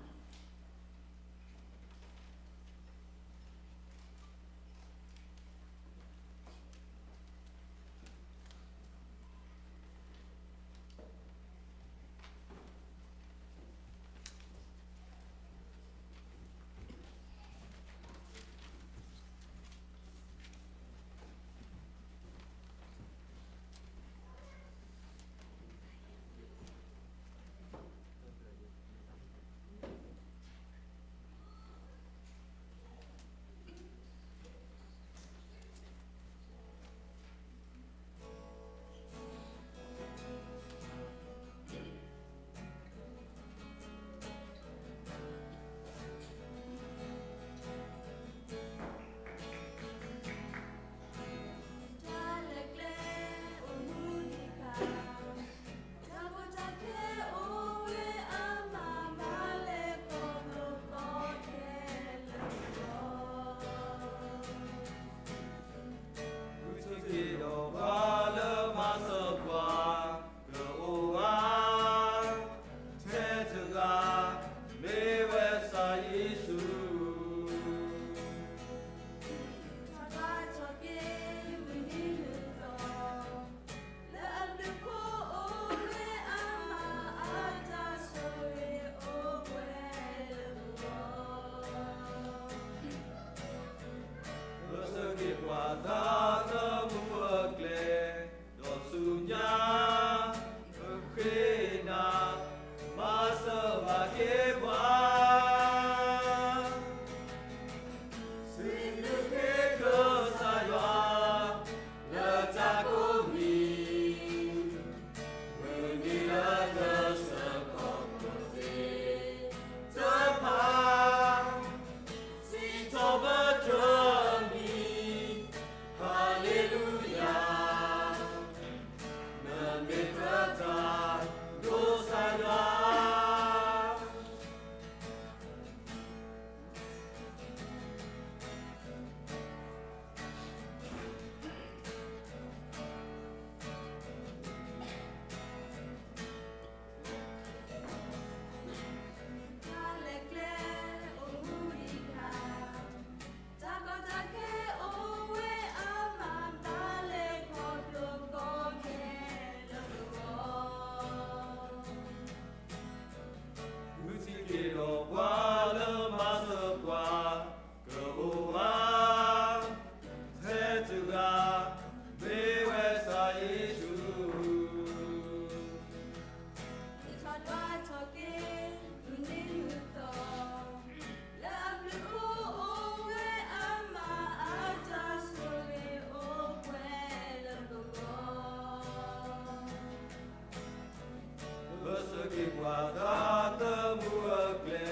ပှၤဂၤသမူအကျဲ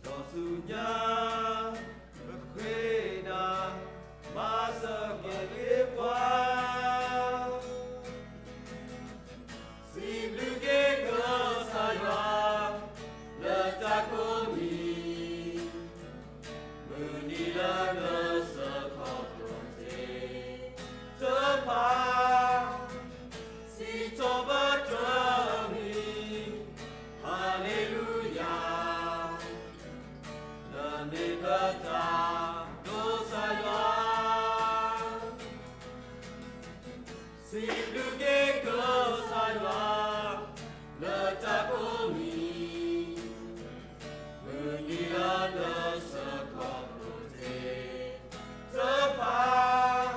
ဒီးဆူညါ ပဃ့နၤ မၤစၢၤက့ၤပှၤ စံးဘျုးက့ၤကစၢ်ယွၤ လၢတၢ်ကိးမံၤ မုၢ်နံၤလၢနစၢဃီၤပှၤသ့ၣ်တဖၣ် စံးထီၣ်ပတြၢၤအမံၤ ဟၤလ့လူယၤ နမ့ၢ်ပတၢ်ဒိးကစၢ်ယွၤ စံးဘျုးက့ၤကစၢ်ယွၤ လၢတၢ်ကိးမံၤ မုၢ်နံၤလၢနစၢဃီၤပှၤသ့ၣ်တဖၣ်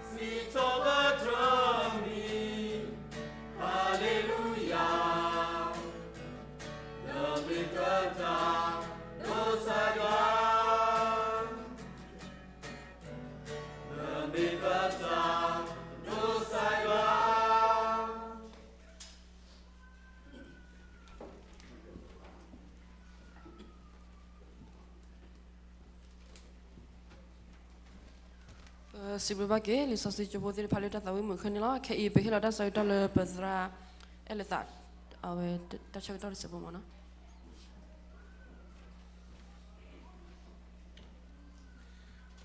စံးထီၣ်ပတြၢၤအမံၤ ဟၤလ့လူယၤ နမ့ၢ်ပတၢ်ဒိးကစၢ်ယွၤ နမ့ၢ်ပတၢ်ဒိးကစၢ်ယွၤ ပစံးဘျုးဘၣ်က့ၤ လံာ်စီဆှံကၠိဖိသ့ၣ်တဖၣ်လၢတၢ်သးဝံၣ်မုာ်ခဲန့ၣ်လီၤ. ခဲအံၤပဟ့ၣ်လီၤတၢ်ဆၢကတီၢ်လၢပသရၣ်အဲၣ်လၢသး အဝဲတၢ်ဆၢကတီၢ်တစဲးဖိမ့ၢ်နီၤ.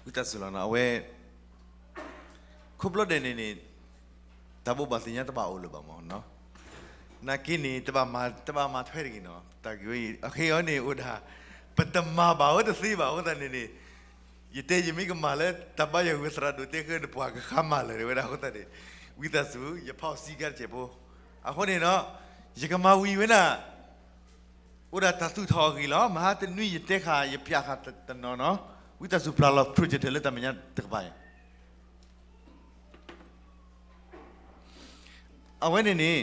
ဝံသးစူၤလီၤနီၤ အဝဲ ခီဖျိဒဲးန့ၣ်န့ၣ် တၢ်ဘိးဘၣ်သ့ၣ်ညါတဘၣ်အိၣ်လၢၤဘၣ်မ့ၢ်နီၤ. နာ်က့န့ၣ် တဘၣ်မၤ တဘၣ်မၤထွဲတဂ့ၤနီၤ တၢ်ဂ့ၢ်ဝဲအံၤ အဃိအံၤန့ၣ်အိၣ်ဒၣ် ပတမၤဘၣ်ဝဲတသ့ဘၣ် အဃိသတးန့ၣ်န့ၣ် ယတဲယမ့ၢ်ကမၤလၢတၢ်ဘါယွၤဝံၤသရၣ်ဒိၣ်တဲဃၢန့ၣ် ပှၤကဃါမၤလၢာ်ဝဲဒၣ်အဃိသတးန့ၣ် ဝံသးစူၤ ယဖးအီၤစံကါတစဲးဖိ အဃိန့ၣ်နီၤ ယကမၤဝံၤဝဲဒၣ် အိၣ်ဒၣ်တၢ်သူၣ်ထီၣ်အဂ့ၢ်လီၤ. မဟါတနွံယတဲဃာ် ယဖျါဃာ်တနီၤနီၤ ဝံသးစူၤပျၢ်လီၤ projector လၢတၢ်မဲာ်ညါတကပၤအံၤ အဝဲန့ၣ်န့ၣ်